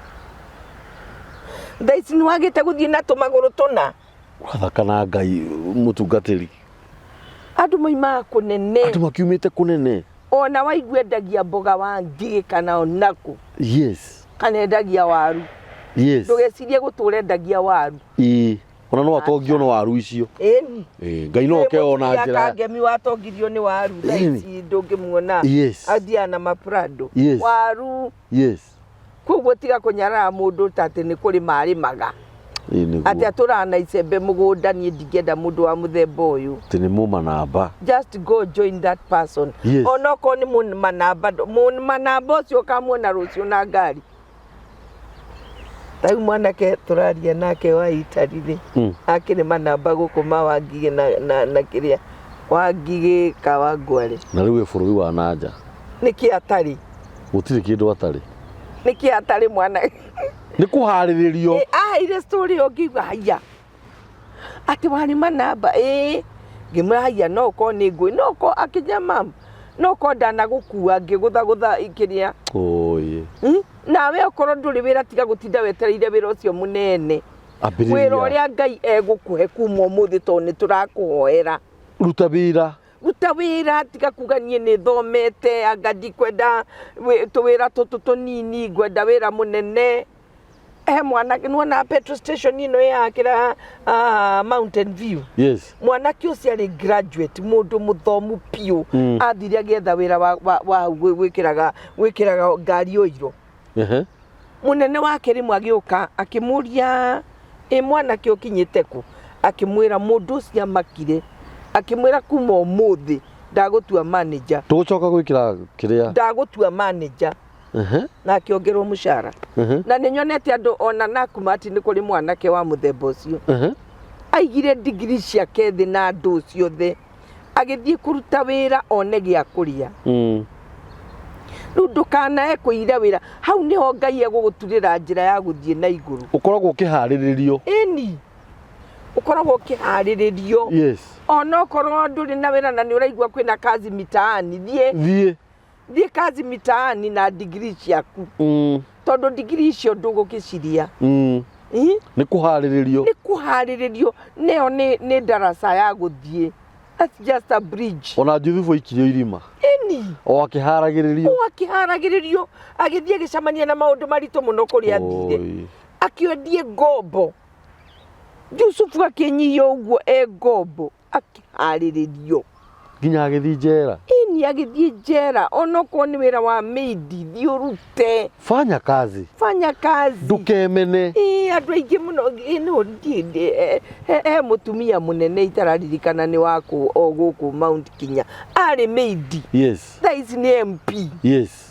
Thaa ici nĩ wagĩte gũthiĩ na tũmagũrũ tũna. Ũrathaka na Ngai mũtungatĩri. Andũ moimaga kũnene. Andũ makiumĩte kũnene. Ona waigua endagia mboga wa ngigĩ kana onakũ. Yes. Kana endagia waru. Yes. Ndũgecirie gũtũra endagia waru. Ĩĩ. Ona no atongio no waru icio. Ĩni. Ĩĩ. Ngai no oke ona njĩra. Kangemi watongirio nĩ waru thaa ici ndũngĩmuona. Yes. Athiaga na maprado. Yes. Waru. Yes. Koguo tiga kũnyarara mũndũ ta atĩ nĩ kũrĩma arĩmaga. Ĩĩ nĩguo. Atĩ atũraga na icembe mũgũnda niĩ ndingĩenda mũndũ wa mũthemba ũyũ. Atĩ nĩ mũmanamba. Just go join that person. Yes. Onokorwo nĩ mũmanamba, mũmanamba ũcio ũkamuona rũciũ na ngari. Ta rĩu mwanake tũraria nake wa Italy rĩ, akĩrĩ manamba gũkũ ma Wangigĩ na, na, na kĩrĩa Wangigĩ ka Wangwarĩ. Na rĩu ĩ bũrũri wa na nja. Nĩkĩ atarĩ? Gũtirĩ kĩndũ atarĩ. Nĩkĩ atarĩ mwana? Nĩ kũharĩrĩrio. Ĩ, aheire story ĩyo ngĩigua haiya atĩ warĩ manamba ĩĩ ngĩmwĩra haiya no ũkorwo nĩ ngũĩ no ũkorwo akĩnjĩra mam no ũkorwo ndanagũkua ngĩgũthagũtha kĩrĩa Oye. Nawe okorwo ndũrĩ wĩra tiga gũtinda wetereire wĩra ũcio mũnene. Ambĩrĩria. Wĩra ũrĩa Ngai egũkũhe kuma ũmũthĩ tondũ nĩ tũrakũhoera. Ruta wĩra. Ruta wĩra tiga kuga niĩ nĩ thomete anga ndikwenda tũwĩra tũtũ tũnini ngwenda wĩra mũnene. He mwanake nĩwona petrol station ĩno ĩ haha kĩra Mountain View. Yes. Mwanake ũcio arĩ graduate mũndũ mũthomu biũ athire agĩetha wĩra wa, wa, wa gwĩkĩraga gwĩkĩraga ngari ũiro. Ehe. Mũnene wake rĩmwe agĩũka akĩmũria ĩ mwanake ũkinyĩte kũ? Akĩmwĩra mũndũ ũcio amakire akĩmwĩra kuma ũmũthĩ ndagũtua manager. Tũgũcoka gwĩkĩra kĩrĩa. Ndagũtua manager. Ehe. Na akĩongerwo mũcara. Na nĩ nyonete andũ ona Nakumatt nĩ kũrĩ mwanake wa mũthemba ũcio. Aigire ndigiri ciake thĩ na ndũ ciothe agĩthiĩ kũruta wĩra one gĩa kũrĩa. Rĩu ndũkanae kũira wĩra hau nĩho Ngai egũgũturĩra njĩra ya gũthiĩ na igũrũ. Ũkoragwo ũkĩharĩrĩrio. Ĩni, ũkoragwo ũkĩharĩrĩrio. Yes. Onokorwo ndũrĩ na wĩra na nĩ ũraigua kwĩna kazi mitaani, thiĩ. Thiĩ. Thiĩ kazi mitaani na ndigiri ciaku. Tondũ ndigiri icio ndũgũkĩciria. Ĩ? Nĩ kũharĩrĩrio. Nĩ kũharĩrĩrio. Nĩyo nĩ ndaraca ya gũthiĩ. That's just a bridge. Ona Juthubu aikirio irima. Ĩni. O akĩharagĩrĩrio. O akĩharagĩrĩrio. Agĩthiĩ agĩcemania na maũndũ maritũ mũno kũrĩa athire. Oi. Akĩendie ngombo. Jusufu akĩnyihia ũguo e ngombo. Akĩharĩrĩrio. Nginya agĩthiĩ njera. Ĩni agĩthiĩ njera. Onokorwo nĩ wĩra wa maid, thiĩ ũrute. Fanya kazi. Fanya kazi. Ndũkemene. Ĩĩ, andũ aingĩ mũno, ĩĩ, no, ndiĩ, ndiĩ, he, he mũtumia mũnene itararirikana nĩ wa kũ, o gũkũ Mount Kenya. Arĩ maid. Yes. Thaa ici nĩ MP. Yes.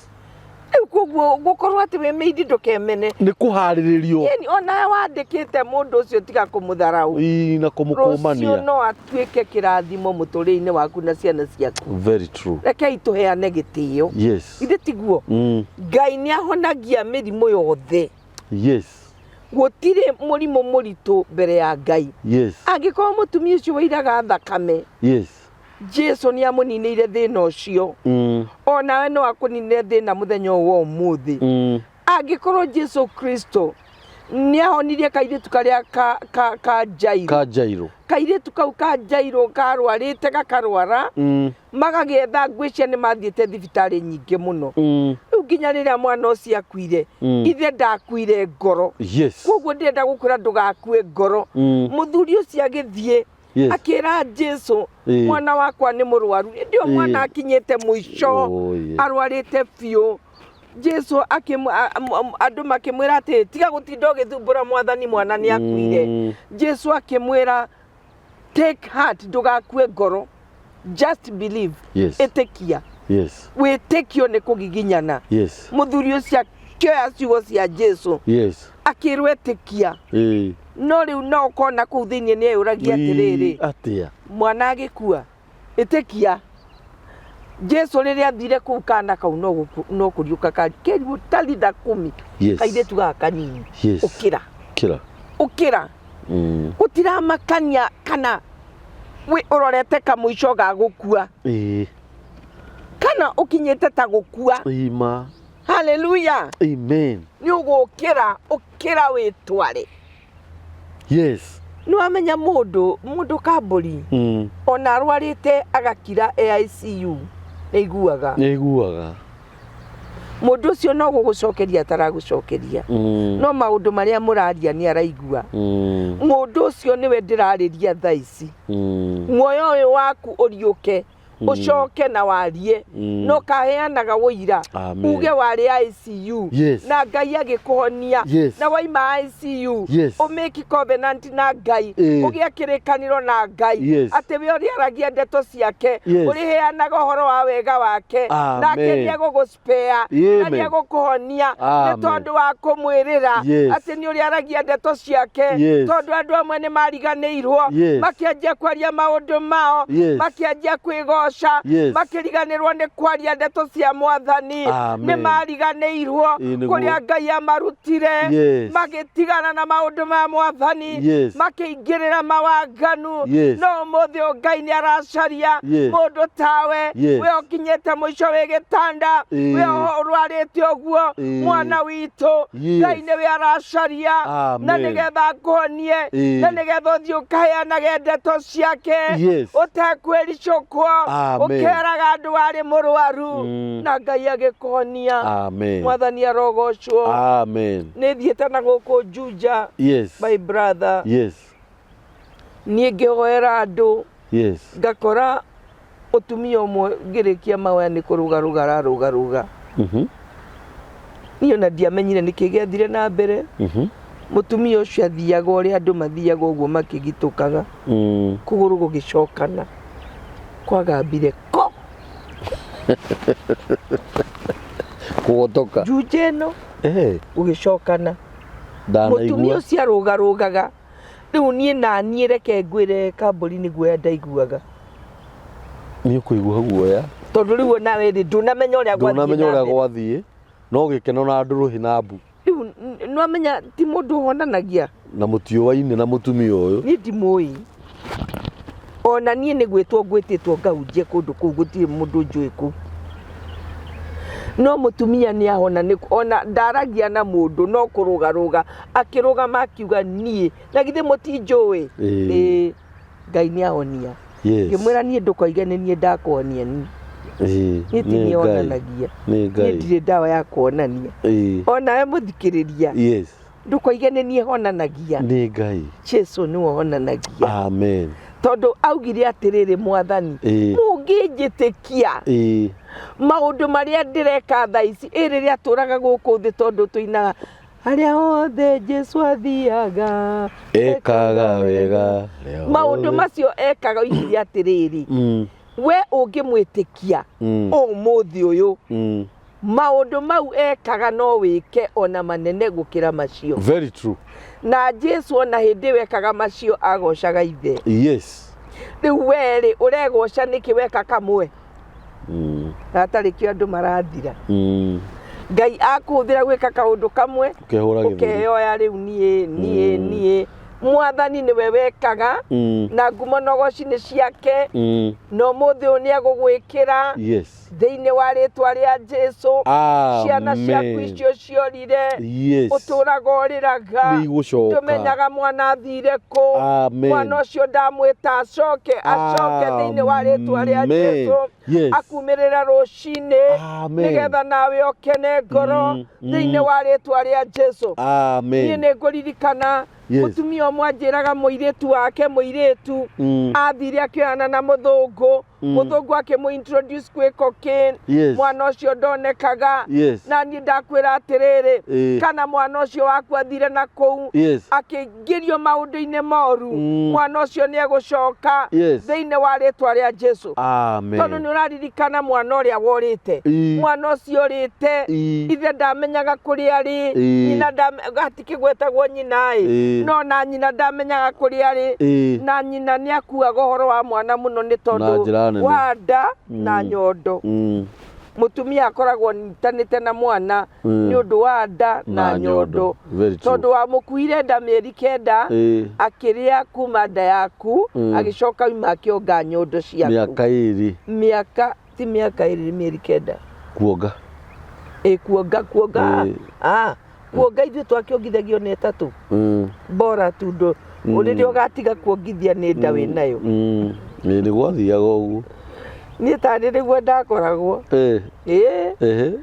Rĩu koguo gũkorwo atĩ wĩ maid ndũkemene. Nĩ kũharĩrĩrio. Ĩni, onawe wandĩkĩte mũndũ ũcio tiga kũmũtharaũ. Ii, na kũmũkũmania. Rũciũ no atuĩke kĩrathimo mũtũrĩre-inĩ waku na ciana ciaku. Very true. Rekei tũheane gĩtĩo. Yes. Githĩ tiguo? Ngai nĩ ahonagia mĩrimũ yothe. Yes. Gũtirĩ mũrimũ mũritũ mbere ya Ngai. Yes. Angĩkorwo mũtumia ũcio wairaga thakame. Yes. Jesu nĩ amũninĩire thĩna ũcio. Onawe no akũninĩre thĩna mũthenya ũyũ wa ũmũthĩ. Angĩkorwo Jesu Kristo nĩ ahonirie kairĩtu karĩa ka Jairo. Ka Jairo. Kairĩtu kau ka Jairo karwarĩte gakarwara. Magagĩetha ngwĩciria nĩ mathiĩte thibitarĩ nyingĩ mũno. Rĩu nginya rĩrĩa mwana ũcio akuire, ithe ndakuire ngoro. Yes. Koguo ndĩrenda gũkwĩra ndũgakue ngoro. Mũthuri ũcio agĩthiĩ Yes. akĩra Jesu Ĩĩ. mwana wakwa nĩ mũrwaru. Hĩndĩ ĩyo mwana Ĩĩ. akinyĩte mũico, Oh, yeah. arwarĩte biũ. Jesu andũ makĩmwĩra atĩ tiga gũtinda ũgĩthumbũra mwathani, mwana nĩ akuire. Jesu akĩmwĩra take heart, ndũgakue ngoro, just believe. Yes. Ĩtĩkia. Yes. Wĩtĩkio nĩ kũgiginyana. Yes. Mũthuri ũcio akĩoya ciugo cia Jesu. Yes. Akĩrwo ĩtĩkia. Ĩĩ. No rĩu no ũkona kũu thĩinĩ nĩ eyũragia atĩrĩrĩ. Atĩa? Mwana agĩkua. Ĩtĩkia. Jesu rĩrĩa athire kũu kana kau no kũriũka kari. Kerirwo talitha kumi. Yes. Kairĩtu gaka kanini. Yes. Ũkĩra. Ũkĩra. Ũkĩra. Gũtiramakania kana wĩ ũrorete kamũico ga gũkua. Ĩĩ. Kana ũkinyĩte ta gũkua. Ĩĩ ma. Haleluya. Amen. Nĩ ũgũkĩra ũkĩra wĩtware. Yes. Nĩ wamenya mũndũ mũndũ kambũri ona arwarĩte agakira e ICU nĩ aiguaga. Nĩ aiguaga. Mũndũ ũcio no gũgũcokeria ataragũcokeria. No maũndũ marĩa mũraria nĩ araigua. Mũndũ ũcio nĩwe ndĩrarĩria thaa ici. Muoyo ũyũ waku ũriũke ũcoke na warie na ũkaheanaga ũira. Amen. Uge warĩ ICU Yes. na Ngai agĩkũhonia Yes. na waima ICU Yes. ũmĩki covenant na Ngai ũgĩe kĩrĩkanĩro na Ngai Yes. atĩ we ũrĩaragia ndeto ciake Yes. ũrĩheanaga ũhoro wa wega wake Amen. nake nĩegũgũspare na Amen. nĩegũkũhonia nĩ Amen. tondũ wa kũmwĩrĩra Yes. atĩ nĩ ũrĩaragia ndeto ciake Yes. tondũ andũ amwe nĩ mariganĩirwo Yes. makĩanjia kwaria maũndũ mao Yes. makĩanjia kwĩgoca Yes. makĩriganĩrwo nĩ kwaria ndeto cia mwathani Amen. nĩ mariganĩirwo Ĩĩ, nĩguo. kũrĩa Ngai amarutire Yes. magĩtigana na maũndũ ma mwathani Yes. makĩingĩrĩra mawaganu Yes. no ũmũthĩ ũyũ Ngai nĩ aracaria Yes. mũndũ tawe Yes. we ũkinyĩte mũico wĩ gĩtanda Ĩĩ. we ũrwarĩte ũguo Ĩĩ. mwana witũ Yes. Ngai nĩwe aracaria na Amen. nĩgetha akũhonie Ĩĩ. na nĩgetha ũthiĩ ũkaheanage ndeto ciake Yes. ũtekwĩricũkwo Amen. ũkeraga andũ warĩ mũrwaru na Ngai agĩkũhonia. Amen. Mwathani arogocwo. Amen. Nĩ thiĩte na gũkũ Juja. Yes. My brother. Yes. Niĩ ngĩhoera andũ. Yes. Ngakora mũtumia ũmwe ngĩrĩkia mahoya nĩ kũrũgarũga ararũgarũga. Niĩ ona ndiamenyire nĩkĩ gĩathire na mbere. Mũtumia ũcio athiaga ũrĩa andũ mathiaga ũguo makĩgitũkaga. Kũgũrũ gũgĩcokana. Kwagambire ko. Kũgotoka. Njunje ĩno. Gũgĩcokana. Ndanaigua. Mũtumia ũcio arũgarũgaga. Rĩu niĩ naniĩ reke ngwĩre kambũri nĩ guoya ndaiguaga. Nĩ ũkũigua guoya. Tondũ rĩu onawe rĩ ndũnamenya ũrĩa gwathiĩ Ndũnamenya na ũrĩa mbere. gwathiĩ. No gĩkeno na ndũrũhĩ na mbu. Rĩu nĩwamenya ti mũndũ ũhonanagia. Na mũtiũaine na mũtumia ũyũ. Niĩ ndimũĩ. Ona niĩ nĩ gwĩtwo ngwĩtĩtwo ngahunjie kũndũ kũu gũtirĩ mũndũ njũĩ kũu. No mũtumia nĩ ahona nĩ ona ndaragia na mũndũ no kũrũgarũga akĩrũgama akiuga niĩ na githĩ mũtinjũĩ. Ĩĩ. Ĩĩ Ngai nĩ ahonia. Yes. Ngĩmwĩra niĩ ndũkoige nĩ niĩ ndakũhonia niĩ. Ĩĩ. Niĩ ti Nĩ niĩ Ngai. onanagia. Nĩ Niĩ Ngai. ndirĩ ndawa ya kuonania. Ĩĩ. Onawe mũthikĩrĩria. Yes. Ndũkoige nĩ niĩ honanagia. Nĩ Ngai. Jesu nĩwe honanagia. Amen. Tondũ augire atĩrĩrĩ mwathani. Ĩĩ. Mũngĩnjĩtĩkia. Ĩĩ. Maũndũ marĩa ndĩreka thaa ici ĩ rĩrĩa atũraga gũkũ thĩ tondũ tũinaga harĩa hothe Jesu athiaga Ekaga wega. Maũndũ macio ekaga oigire atĩrĩrĩ we ũngĩmwĩtĩkia ũmũthĩ ũyũ maũndũ mau ekaga no wĩke ona manene gũkĩra macio. Very true. Na Jesu ona hĩndĩ ĩyo ekaga macio agocaga ithe. Yes. Rĩu we rĩ ũregoca nĩkĩ weka kamwe? Na hatarĩ kĩo andũ marathira. Ngai akũhũthĩra gwĩka kaũndũ kamwe Ũkehũra gĩthũri. ũkeyoya rĩu niĩ niĩ niĩ mwathani nĩwe wekaga na ngumo na ũgoci nĩ ciake na ũmũthĩ ũyũ nĩ egũgwĩkĩra Yes. thĩinĩ wa rĩtwa rĩa Jesu. Ciana ciaku Amen. icio ciorire Yes. ũtũraga ũrĩraga Nĩ igũcoka. ndũmenyaga mwana athire kũ. Amen. Mwana ũcio ndamwĩta acoke acoke thĩinĩ wa rĩtwa rĩa Amen. Jesu. Yes. Akumĩrĩra rũcinĩ Amen. nĩgetha nawe ũkene ngoro thĩinĩ wa rĩtwa rĩa Jesu. Amen. Niĩ nĩ ngũririkana Yes. mũtumia ũmwe anjĩraga mũirĩtu wake mũirĩtu athire akĩoyana na mũthũngũ mũthũngũ akĩmũ introduce kwĩ cocaine Yes. mwana ũcio ndonekaga Yes. na niĩ ndakwĩra atĩrĩrĩ Ĩĩ. kana mwana ũcio waku athire na kũu Yes. akĩingĩrio maũndũ-inĩ moru mwana ũcio nĩ egũcoka Yes. thĩinĩ wa rĩtwa rĩa Jesu. Amen. Tondũ nĩ ũraririkana mwana ũrĩa worĩte Ĩĩ. mwana ũcio ũrĩte Ĩĩ. ithe ndamenyaga kũrĩa arĩ Ĩĩ. nyina hatikĩgwetagwo nyina ĩ Ĩĩ. no na nyina ndamenyaga kũrĩa arĩ Ĩĩ. na nyina nĩ akuaga ũhoro wa mwana mũno nĩ Na tondũ njĩra nene. wa nda na nyondo. Mũtumia akoragwo nyitanĩte na mwana nĩ ũndũ wa nda na Na nyondo. nyondo. Very true. Tondũ wamũkuire nda mĩeri kenda Ĩĩ. akĩrĩa kuma nda yaku agĩcoka oima akĩonga nyondo ciaku. Mĩaka ĩrĩ. Mĩaka ti mĩaka ĩrĩ mĩeri kenda. Kuonga. Ĩ kuonga kuonga. Ĩ. Ah, kuonga ithuĩ twakĩongithagio nĩ ĩtatũ. Bora tu ndũ rĩrĩa ũgatiga kuongithia nĩ nda wĩnayo. Ĩ nĩ gwathiaga ũguo. Niĩ tarĩ nĩguo ndakoragwo. Ĩ. Ĩ Ehe.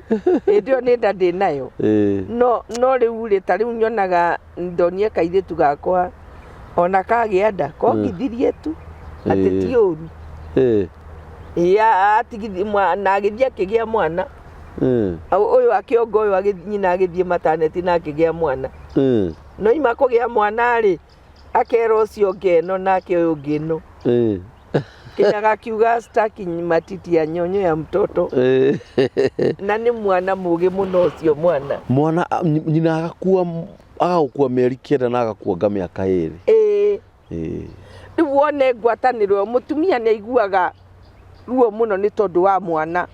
Hĩndĩ ĩyo nĩ nda ndĩ nayo. Ĩ. No rĩu rĩ, ta rĩu nyonaga ndonie kairĩtu gakwa ona kagĩa nda kongithirie tu atĩ Ĩ. ti ũru. Ĩ. Ĩ, atigithi na agĩthiĩ akĩgĩa mwana. Ĩ. Ũyũ akĩonga ũyũ nyina agĩthiĩ mataneti na akĩgĩa mwana. Ĩ. No ima kũgĩa mwana rĩ, akera ũcio ũngĩ ĩno nake ũyũ ũngĩ ĩno. Ĩ. Kinya gakiuga staki matiti ya nyonyo ya mtoto. Ĩ. Na nĩ mwana mũgĩ mũno ũcio mwana. Mwana nyina agakua agagũkua mĩeri 9 na agakuonga mĩaka 2. Ĩ. Ĩ. Rĩu wone ngwatanĩro ĩyo, mũtumia nĩ aiguaga ruo mũno nĩ tondũ wa mwana.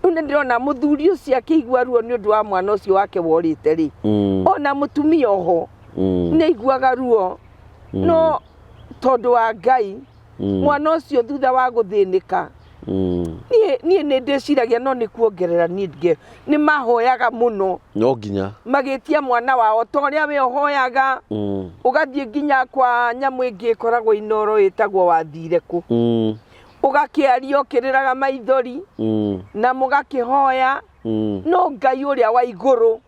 Rĩu nĩ ndĩrona mũthuri ũcio akĩigua ruo nĩ ũndũ wa mwana ũcio wake worĩte rĩ, ona mũtumia oho nĩ aiguaga ruo, no tondũ wa Ngai, mwana ũcio thutha wa gũthĩnĩka, niĩ nĩ ndĩciragia no nĩ kuongerera niĩ nĩ mahoyaga mũno. No nginya. Magĩtia mwana wao ta ũrĩa we ũhoyaga, ũgathiĩ nginya kwa nyamũ ĩngĩ ĩkoragwo Inooro ĩtagwo wathire kũ. Ũgakĩaria ũkĩrĩraga maithori, na mũgakĩhoya, no Ngai ũrĩa wa igũrũ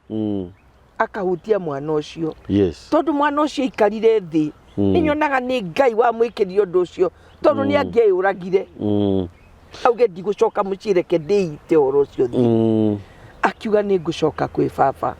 akahutia mwana ũcio. Yes. Tondũ mwana ũcio aikarire thĩ, nĩ nyonaga nĩ Ngai wamwĩkĩrire ũndũ ũcio, tondũ nĩ angĩeyũragire. Auge ndigũcoka mũciĩ, reke ndĩite ũhoro ũcio thĩ. Akiuga nĩ ngũcoka kwĩ baba.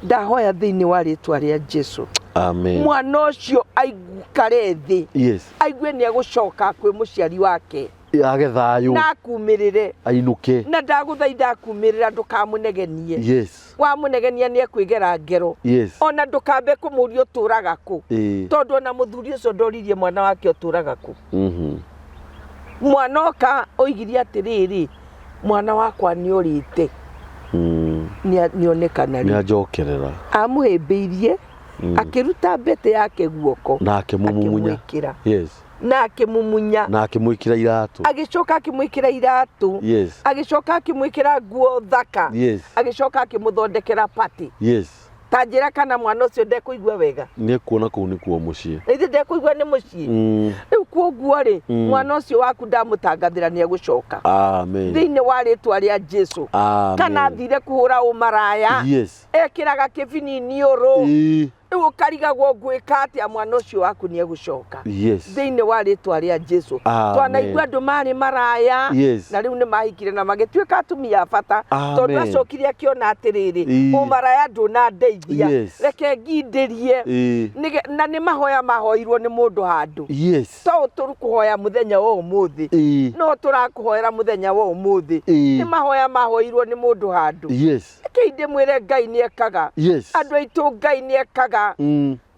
Ndahoya thĩinĩ wa rĩtwa rĩa Jesu. Amen. Mwana ũcio aikare thĩ. Yes. Aigue nĩ egũcoka kwĩ mũciari wake. Age thayũ. Na akumĩrĩre. Ainũke. Na ndagũthaitha akumĩrĩra ndũkamũnegenie. Yes. Wamũnegenia nĩ ekwĩgera ngero. Yes. Ona ndũkambe kũmũria ũtũraga kũ. Ĩ. Tondũ ona mũthuri ũcio ndoririe mwana wake ũtũraga kũ. Mwana oka oigirie atĩrĩrĩ, mwana wakwa nĩ orĩte. Nĩ onekana Nĩ rĩu. anjokerera. Amũhĩmbĩirie, akĩruta mbete yake guoko. Na akĩmũmumunya. Akĩmwĩkĩra. Yes. Na akĩmumunya. Na akĩmwĩkĩra iratũ. Agĩcoka akĩmwĩkĩra iratũ. Yes. Agĩcoka akĩmwĩkĩra nguo thaka. Yes. Agĩcoka akĩmũthondekera party. Yes. Ta njĩra kana mwana ũcio ndekũigua wega. Nĩ ekuona kũu nĩkuo mũciĩ. Na ithe ndekũigua nĩ mũciĩ. Rĩu kuoguo rĩ, mwana ũcio waku ndamũtangathĩra nĩ egũcoka. Amen. Thĩinĩ wa rĩtwa rĩa Jesu. Amen. Kana athire kũhũra ũmaraya. Yes. Ekĩraga kĩbini ũrũ. Ĩ. Rĩu ũkarigagwo ngwĩka atĩa, mwana ũcio waku nĩ egũcoka. Yes. Thĩinĩ wa rĩtwa rĩa Jesu. Amen. Twanaigua andũ marĩ maraya. Yes. Na rĩu nĩ mahikire na magĩtuĩka atumia a bata. Amen. Tondũ acokire akĩona atĩrĩrĩ, Ĩ. ũmaraya ndũnandeithia. Yes. Reke ngindĩrie. Ĩ. Na nĩ mahoya mahoirwo nĩ mũndũ handũ. Yes. To tũkũhoya mũthenya wa ũmũthĩ. Ĩ. No tũrakũhoera mũthenya wa ũmũthĩ. Ĩ. Nĩ mahoya mahoirwo nĩ mũndũ handũ. Yes. Reke ndĩmwĩre Ngai nĩ ekaga. Yes. Andũ aitũ Ngai nĩ ekaga.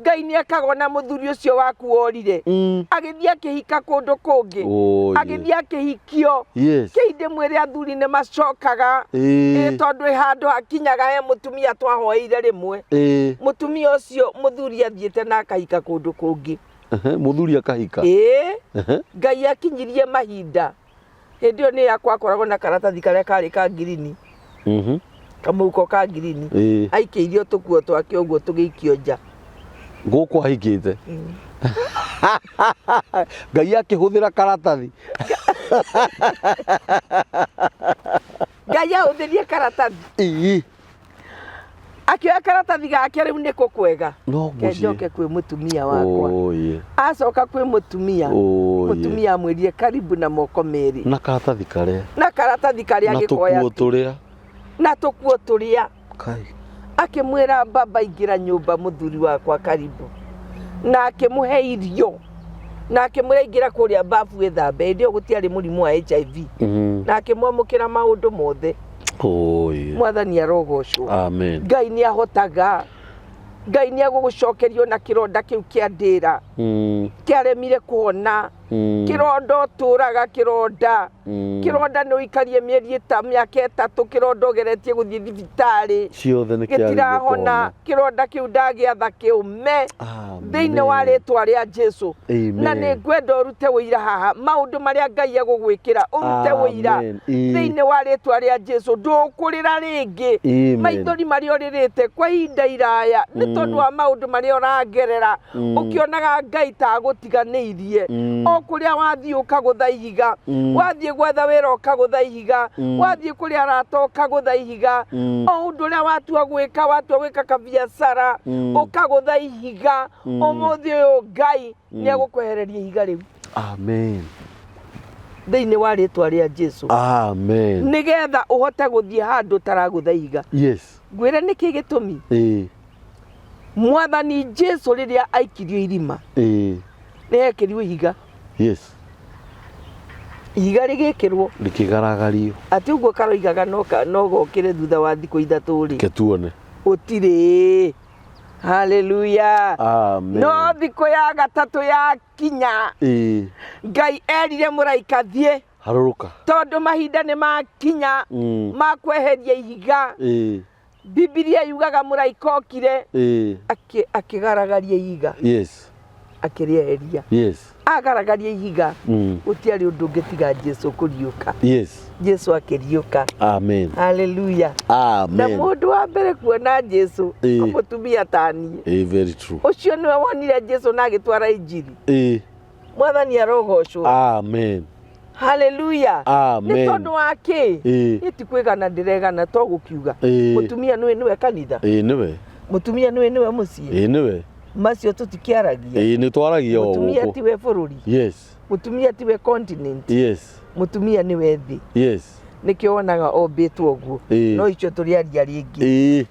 Ngai nĩ ekaga ona mũthuri ũcio waku worire. Agĩthiĩ akĩhika kũndũ kũngĩ. Oh, yes. Agĩthiĩ akĩhikio. Yes. Kĩi ndĩmwĩre athuri nĩ macokaga. Ĩ. Ĩ, tondũ ĩ handũ hakinyaga he mũtumia twahoeire rĩmwe. Ĩ. Mũtumia ũcio mũthuri athiĩte na akahika kũndũ kũngĩ. Ehe, mũthuri akahika. Ĩ. Ehe. Ngai akinyirie mahinda. Hĩndĩ ĩyo nĩ yakwa akoragwo na karatathi karĩa karĩ ka ngirini. Kamũhuko ka ngirini. Ĩ. Aikĩirio tũkuo twake ũguo tũgĩikio nja. Gũkũ ahikĩte. Ngai akĩhũthĩra karatathi. Ngai ahũthĩrie karatathi. Ĩ. Akĩoya karatathi gake rĩu nĩkũ kwega. No Ke mũciĩ. njoke kwĩ mũtumia wakwa. Oh, yeah. Acoka kwĩ mũtumia. Oh, yeah. Mũtumia amwĩrire karibu na moko merĩ. Na karatathi karĩa. Na karatathi karĩa Na agĩkoya. tũkuo tũrĩa. Na tũkuo tũrĩa. Kai. Akĩmwĩra baba ingĩra nyũmba mũthuri wakwa karibu. Na akĩmũhe irio. Na akĩmwĩra ingĩra kũrĩa bafu ĩthambe. Hĩndĩ ĩyo gũtiarĩ mũrimũ wa HIV. Na akĩmwamũkĩra maũndũ mothe. Oh, yeah. Mwathani arogocwo. Amen. Ngai nĩ ahotaga. Ngai nĩ egũgũcokeria ona kĩronda kĩu kĩa ndĩra. Kĩaremire kũhona. Kĩronda ũtũraga kĩronda. Kĩronda nĩ ũikarie mĩeri ĩta mĩaka 3 kĩronda ũgeretie gũthiĩ thibitarĩ Ciothe nĩ kĩagĩrĩirwo gĩtirahona. kũhona. Kĩronda kĩu ndagĩatha kĩũme thĩinĩ wa Amen. rĩtwa rĩa Jesu. Na Amen. nĩ ngwenda ũrute ũira haha maũndũ marĩa Ngai egũgwĩkĩra, ũrute ũira Amen. Ĩĩ. thĩinĩ wa rĩtwa rĩa Jesu. Ndũkũrĩra rĩngĩ Amen. maithori marĩa ũrĩrĩte kwa ihinda iraya nĩ tondũ wa maũndũ marĩa ũragerera, ũkĩonaga Ngai ta agũtiganĩirie. O kũrĩa wathiĩ ũkagũtha ihiga, wathiĩ gwetha wĩra ũkagũtha ihiga, wathiĩ kũrĩa arata ũkagũtha ihiga, o ũndũ ũrĩa watua gwĩka, watua gwĩka kabiacara ũkagũtha ihiga. Ũmũthĩ ũyũ Ngai nĩ egũkwehereria ihiga rĩu. Amen. Thĩinĩ wa rĩtwa rĩa Jesu. Amen. Nĩgetha ũhote gũthiĩ handũ ũtaragũtha ihiga. Yes. Ngwĩre nĩkĩ gĩtũmi? Ĩĩ. Mwathani Jesu rĩrĩa aikirio irima, Ĩĩ. nĩ ekĩrirwo ihiga. Yes. Ihiga rĩgĩkĩrwo. Rĩkĩgaragario. Atĩ ũguo karoigaga no gokĩre thutha wa thikũ 3 rĩ. Reke tuone. Gũtirĩ. Haleluya. Amen. No thikũ ya gatatũ yakinya, Ĩĩ. Ngai erire mũraika thiĩ, Harũrũka. tondũ mahinda nĩ makinya ma kweheria ihiga. Ĩĩ. Bibilia yugaga mũraika okire Ĩĩ. akĩgaragaria ihiga. Yes. Akĩrĩeheria. Yes. Agaragaria ihiga, gũtiarĩ ũndũ ũngĩ tiga Jesu kũriũka. Yes. Jesu akĩriũka. Amen. Haleluya. Na Amen. mũndũ wa mbere kuona Jesu Ĩĩ. mũtumia ta niĩ. Ĩĩ, very true. Ũcio nĩwe wonire Jesu na agĩtwara injiri. Ĩĩ. Mwathani arogocwo. Amen. Haleluya. Amen. Nĩ tondũ wa kĩ? Ĩĩ. Niĩ ti kwĩgana ndĩregana to gũkiuga. Ĩĩ. Mũtumia nĩwe nĩwe kanitha. Ĩĩ nĩwe. Mũtumia nĩwe nĩwe mũciĩ. Ĩĩ nĩwe. Macio tũtikĩaragia. Ĩĩ nĩ twaragia o Mũtumia gũkũ. tiwe bũrũri. Yes. Mũtumia tiwe continent. Yes. Mũtumia nĩwe thĩ. Yes. Nĩkĩo wonaga ombĩtwo ũguo. Ĩĩ. No icio tũrĩaria rĩngĩ. Ĩĩ.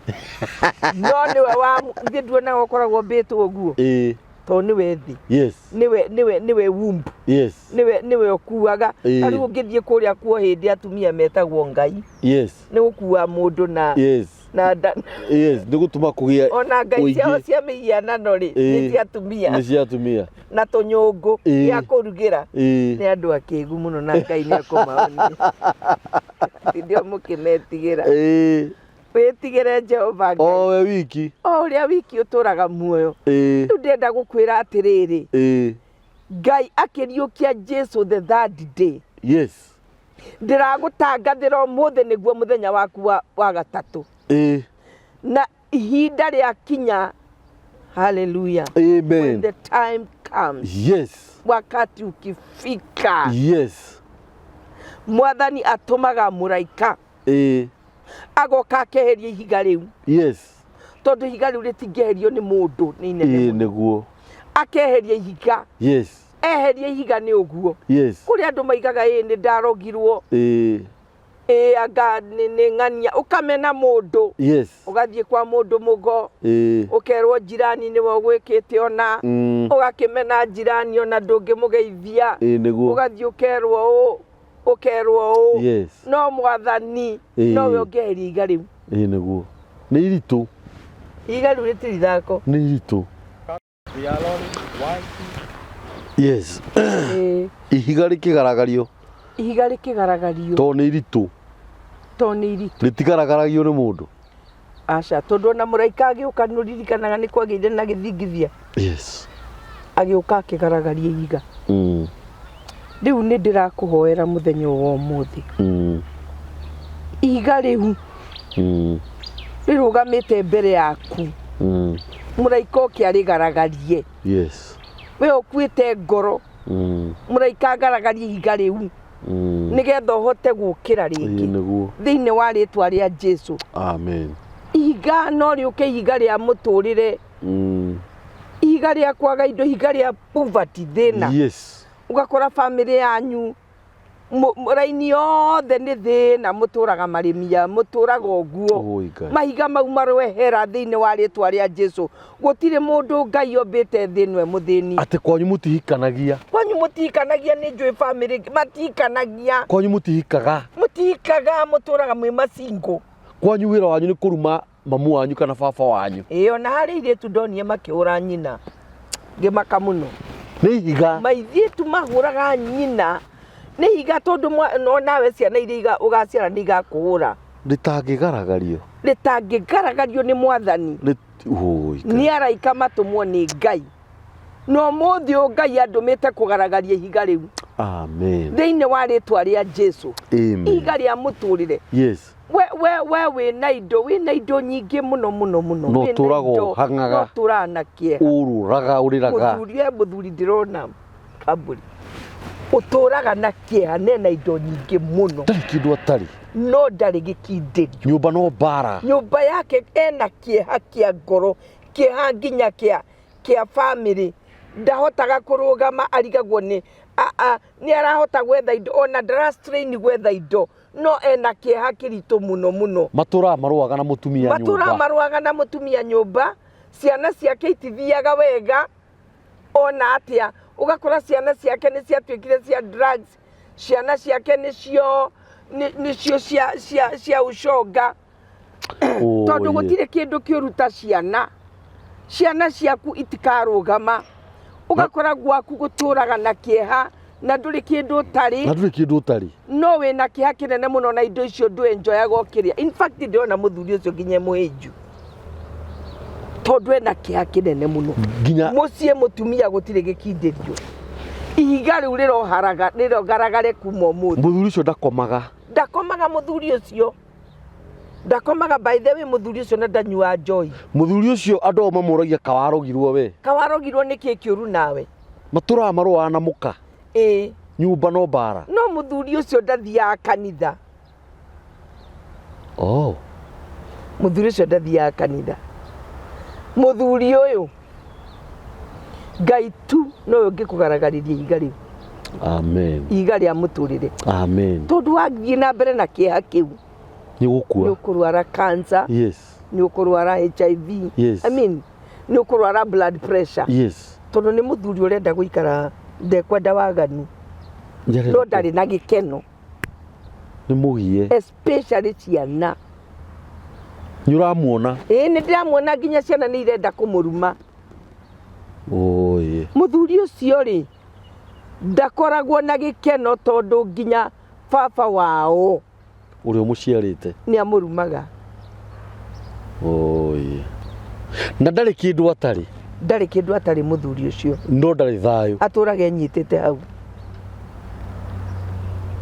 No nĩwe wa thĩ nduonaga ũkoragwo ombĩtwo ũguo. Ĩĩ. Tondũ nĩwe thĩ. Yes. Nĩwe nĩwe nĩwe womb. Yes. Nĩwe nĩwe ũkuaga. Ĩĩ. Ta rĩu ũngĩthiĩ kũrĩa kuo hĩndĩ atumia metagwo Ngai. Yes. Nĩ gũkua mũndũ na Yes. na nda. Yes, nĩ gũtũma kũgĩa Ona ngai ciao ũingĩ. cia mĩhianano rĩ, Ĩĩ. nĩ cia atumia. Nĩ cia atumia. Na tũnyũngũ Ĩĩ. gĩa kũrugĩra. Ĩĩ. Nĩ andũ akĩgu mũno na Ngai nĩ ekũmahonia. Hĩndĩ ĩyo mũkĩmetigĩra. Ĩĩ. Wĩtigĩre Jehova Ngai. O we wiki. O ũrĩa wiki ũtũraga muoyo. Ĩĩ. Rĩu ndĩrenda gũkwĩra atĩrĩrĩ. Ĩĩ. Ngai akĩriũkia Jesu the third day. Yes. Ndĩragũtangathĩra ũmũthĩ nĩguo mũthenya waku wa gatatũ. Ĩĩ. Na ihinda rĩakinya. Hallelujah. Amen. When the time comes. Yes. Wakati ukifika. Yes. Mwathani atũmaga mũraika. Ĩĩ. Agoka akeheria ihiga rĩu. Yes. Tondũ ihiga rĩu rĩtingĩeherio nĩ mũndũ, nĩ inene Ĩĩ, mũno. nĩguo. Akeheria ihiga. Yes. Eheria ihiga nĩ ũguo. Yes. Kũrĩ andũ maigaga ĩĩ nĩ ndarogirwo. Ĩĩ. Ĩĩ anga nĩ ng'ania. Ũkamena mũndũ. Yes. Ũgathiĩ kwa mũndũ mũgo. Ĩĩ. Ũkerwo jirani nĩwe ũgwĩkĩte ona. Ũgakĩmena jirani ona ndũngĩmũgeithia. Ĩĩ, nĩguo. Ũgathiĩ ũkerwo ũũ. Ũkerwo ũũ. Yes. No mwathani Ĩĩ. nowe ũngĩeheria ihiga rĩu. Ĩĩ, nĩguo. Nĩ iritũ. Ihiga rĩu rĩtirĩ ithako. Nĩ iritũ. We are rolling. 1, 2. Yes. Ĩĩ. Ihiga rĩkĩgaragario. Ihiga rĩkĩgaragario. Tondũ nĩ iritũ. Tondũ nĩ iritũ. Rĩtigaragaragiũ nĩ mũndũ. Aca, tondũ ona mũraika agĩũka nĩ ũririkanaga nĩ kwagĩire na gĩthingithia. Yes. Agĩũka akĩgaragaria ihiga. Rĩu nĩ ndĩrakũhoera mũthenya ũyũ wa ũmũthĩ. Ihiga rĩu rĩrũgamĩte mbere yaku. Mũraika oke arĩgaragarie. Yes. We ũkuĩte ngoro. Mũraika agaragarie ihiga rĩu. Nĩgetha ũhote gũkĩra rĩngĩ. Ĩĩ, nĩguo. Thĩinĩ wa rĩtwa rĩa Jesu. Amen. Ihiga no rĩũke ihiga rĩa mũtũrĩre. Ihiga rĩa kwaga indo, ihiga rĩa poverty, thĩna. Yes. Ũgakora family yanyu raini yothe nĩ thĩna, mũtũraga marĩmia, mũtũraga ũguo. Oi, Ngai. Mahiga mau maroehera thĩinĩ wa rĩtwa rĩa Jesu. Gũtirĩ mũndũ Ngai ombĩte thĩ ĩno e mũthĩni. Atĩ kwanyu mũtihikanagia. Kwanyu mũtihikanagia, nĩ njũĩ family matihikanagia. Kwanyu mũtihikaga. Mũtihikaga, mũtũraga mwĩ macingo. Kwanyu wĩra wanyu nĩ kũruma mamu wanyu kana baba wanyu. Ĩĩ, ona harĩ airĩtu ndonire makĩhũra nyina. Ngĩmaka mũno. Nĩ ihiga. Maithiĩ tu mahũraga nyina. Nĩ ihiga tondũ no nawe ciana iria ũgaciara nĩ igakũhũra. Rĩtangĩgaragario. Rĩtangĩgaragario nĩ Mwathani. Ũi, Ngai. Nĩ araika matũmwo nĩ Ngai. Na ũmũthĩ ũyũ Ngai andũmĩte kũgaragaria ihiga rĩu. Amen. Thĩinĩ wa rĩtwa rĩa Jesu. Amen. Ihiga rĩa mũtũrĩre. Yes. We wĩna indo, wĩna indo nyingĩ mũno mũno mũno. No Wĩna ũtũraga indo, ũhang'aga. No ũtũraga na kĩeha. Ũrũraga ũrĩraga. Mũthuri, he mũthuri ndĩrona kambũri. Ũtũraga na kĩeha na ena indo nyingĩ mũno. Ndarĩ kĩndũ atarĩ. No ndarĩ gĩkindĩrio. Nyũmba no mbara. Nyũmba yake ena kĩeha kĩa ngoro, kĩeha nginya kĩa family. Ndahotaga kũrũgama, arigagwo nĩ, nĩ arahota gwetha indo, ona ndara strain gwetha indo, no ena kĩeha kĩritũ mũno mũno. Matũraga marũaga na mũtumia nyũmba. Matũraga marũaga na mũtumia nyũmba, ciana ciake itithiaga wega, ona atĩa. Ũgakora ciana ciake nĩ ciatuĩkire cia drugs, ciana ciake nĩcio nĩcio cia ũconga. Tondũ gũtirĩ kĩndũ kĩũru ta ciana. Ciana ciaku itikarũgama. Ũgakora gwaku gũtũraga na kĩeha na ndũrĩ kĩndũ ũtarĩ. Na ndũrĩ kĩndũ ũtarĩ. No wĩna kĩeha kĩnene mũno na indo icio ndũ enjoyaga ũkĩrĩa. In fact ndĩrona mũthuri ũcio nginya e mũhĩnju. Tondũ ena kĩeha kĩnene mũno. Nginya mũciĩ mũtumia gũtirĩ gĩkindĩrio. Ihiga rĩu rĩroharaga, rĩrogaragare kuma ũmũthĩ. Mũthuri ũcio ndakomaga. Ndakomaga mũthuri ũcio. Ndakomaga, by the way, mũthuri ũcio na ndanyuaga njohi. Mũthuri ũcio andũ ao mamũragia kawarogirwo we. Kawarogirwo nĩ kĩ kĩũru nawe? Matũraga marũaga na mũka. Ĩĩ. Nyũmba no mbara. No mũthuri ũcio ndathiaga kanitha. Oh. Mũthuri ũcio ndathiaga kanitha. Mũthuri ũyũ Ngai tu nowe ũngĩkũgaragariria ihiga rĩu. Amen. Ihiga rĩa mũtũrĩre. Amen. Tondũ wathiĩ na mbere na kĩeha kĩu. Nĩ ũgũkua. Nĩ ũkũrwara cancer. Yes. Nĩ ũkũrwara HIV. Yes. I mean, nĩ ũkũrwara blood pressure. Yes. Tondũ nĩ mũthuri ũrenda gũikara ndekwenda waganu. No ndarĩ na gĩkeno. Nĩ mũgie. Especially ciana. Nĩ ũramuona? Ĩĩ, nĩ ndĩramuona nginya ciana nĩ irenda kũmũruma. Oye. Mũthuri ũcio rĩ, ndakoragwo na gĩkeno tondũ nginya baba wao ũrĩa ũmũciarĩte nĩ amũrumaga. Oye. Na ndarĩ kĩndũ atarĩ. Ndarĩ kĩndũ atarĩ mũthuri ũcio. No ndarĩ thayũ. Atũraga enyitĩte hau.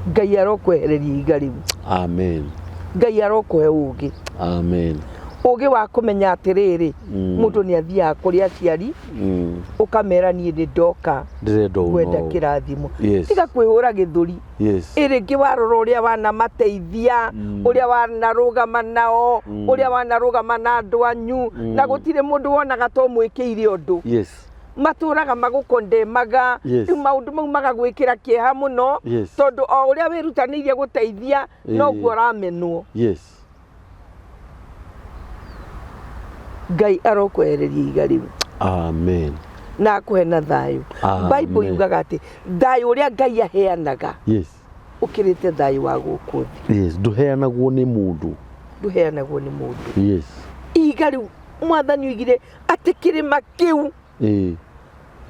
Ngai arokwehereria ihiga rĩu. Amen. Ngai arokũhe ũũgĩ. Amen. Ũũgĩ wa kũmenya atĩrĩrĩ, mũndũ nĩ athiaga kũrĩ aciari, ũkamera niĩ nĩ ndoka Ndĩrenda ũũ ngwenda na ũũ. kĩrathimo. Yes. Tiga kwĩhũra gĩthũri. Yes. Ĩ rĩngĩ warora ũrĩa wanamateithia, ũrĩa wanarũgama nao, ũrĩa wanarũgama na andũ anyu, na gũtirĩ mũndũ wonaga ta ũmwĩkĩire ũndũ. Yes. Matũraga magũkondemaga. Yes. Rĩu maũndũ mau magagwĩkĩra kĩeha mũno. Yes. Tondũ o ũrĩa wĩrutanĩirie gũteithia, noguo ũramenwo. Yes. Ngai arokwehereria ihiga rĩu. Amen. Na akũhe na thayũ. Amen. Bible yugaga atĩ thayũ ũrĩa Ngai aheanaga Yes. ũkĩrĩte thayũ wa gũkũ thĩ. Yes, ndũheanagwo nĩ mũndũ. Ndũheanagwo nĩ mũndũ. Yes. Ihiga rĩu Mwathani oigire atĩ kĩrĩma kĩu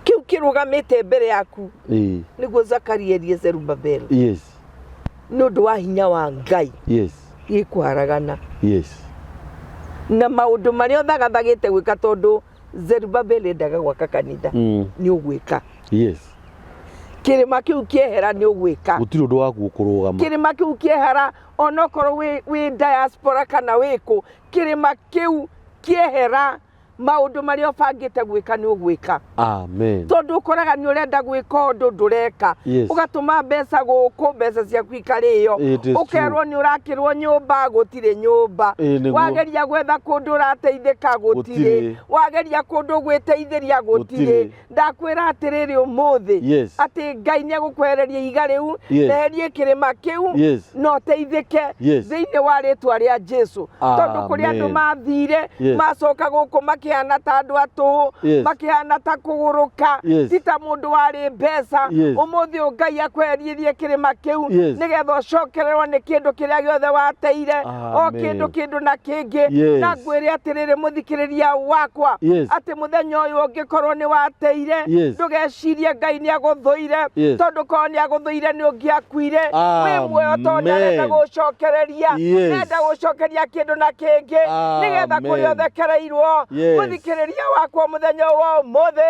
kĩu kĩrũgamĩte mbere yaku nĩguo Zakaria erie Zerubabeli. Yes. Nĩ ũndũ wa hinya wa Ngai. Yes. Gĩkũharagana. Yes. Na maũndũ marĩa ũthagathagĩte gwĩka tondũ Zerubabeli endaga gwaka kanitha. Nĩ ũgwĩka. Yes. Kĩrĩma kĩu kĩehera nĩ ũgwĩka. Gũtirĩ ũndũ waku ũkũrũgama. Kĩrĩma kĩu kĩehera onokorwo wĩ diaspora kana wĩ kũ, kĩrĩma kĩu kĩehera maũndũ marĩa ũbangĩte gwĩka nĩ ũgwĩka. Amen. Tondũ ũkoraga nĩ ũrenda gwĩka ũndũ ndũreka. Yes. Ũgatũma mbeca gũkũ, mbeca ciaku ikarĩo. It is true. Ũkerwo nĩ ũrakĩrwo nyũmba, gũtirĩ nyũmba. Ĩĩ, nĩguo. Wageria gwetha kũndũ ũrateithĩka, gũtirĩ. Gũtirĩ. Wageria kũndũ gwĩteithĩria, gũtirĩ. Gũtirĩ. Ndakwĩra atĩrĩrĩ ũmũthĩ, Yes. atĩ Ngai nĩ egũkwehereria ihiga rĩu, Yes. na eherie kĩrĩma kĩu, Yes. na ũteithĩke Yes. thĩinĩ wa rĩtwa rĩa Jesu. Tondũ kũrĩ andũ Amen. mathire, Yes. macoka gũkũ makĩrũgama Makĩhana ta andũ a tũhũ, makĩhana ta kũgũrũka, ti ta mũndũ warĩ mbeca. Ũmũthĩ ũyũ Ngai akweheririe kĩrĩma kĩu nĩgetha ũcokererwo nĩ kĩndũ kĩrĩa gĩothe wateire, o kĩndũ kĩndũ na kĩngĩ. Na ngwĩre atĩrĩrĩ mũthikĩrĩria wakwa, atĩ mũthenya ũyũ ũngĩkorwo nĩ wateire, ndũgecirie Ngai nĩ agũthũire, tondũ korwo nĩ agũthũire nĩ ũngĩakuire. Wĩ muoyo tondũ nĩ arenda gũgũcokereria, nĩ arenda gũgũcokeria kĩndũ na kĩngĩ nĩgetha kũrĩa ũthekereirwo. Mũthikĩrĩria wakwa mũthenya ũyũ wa ũmũthĩ,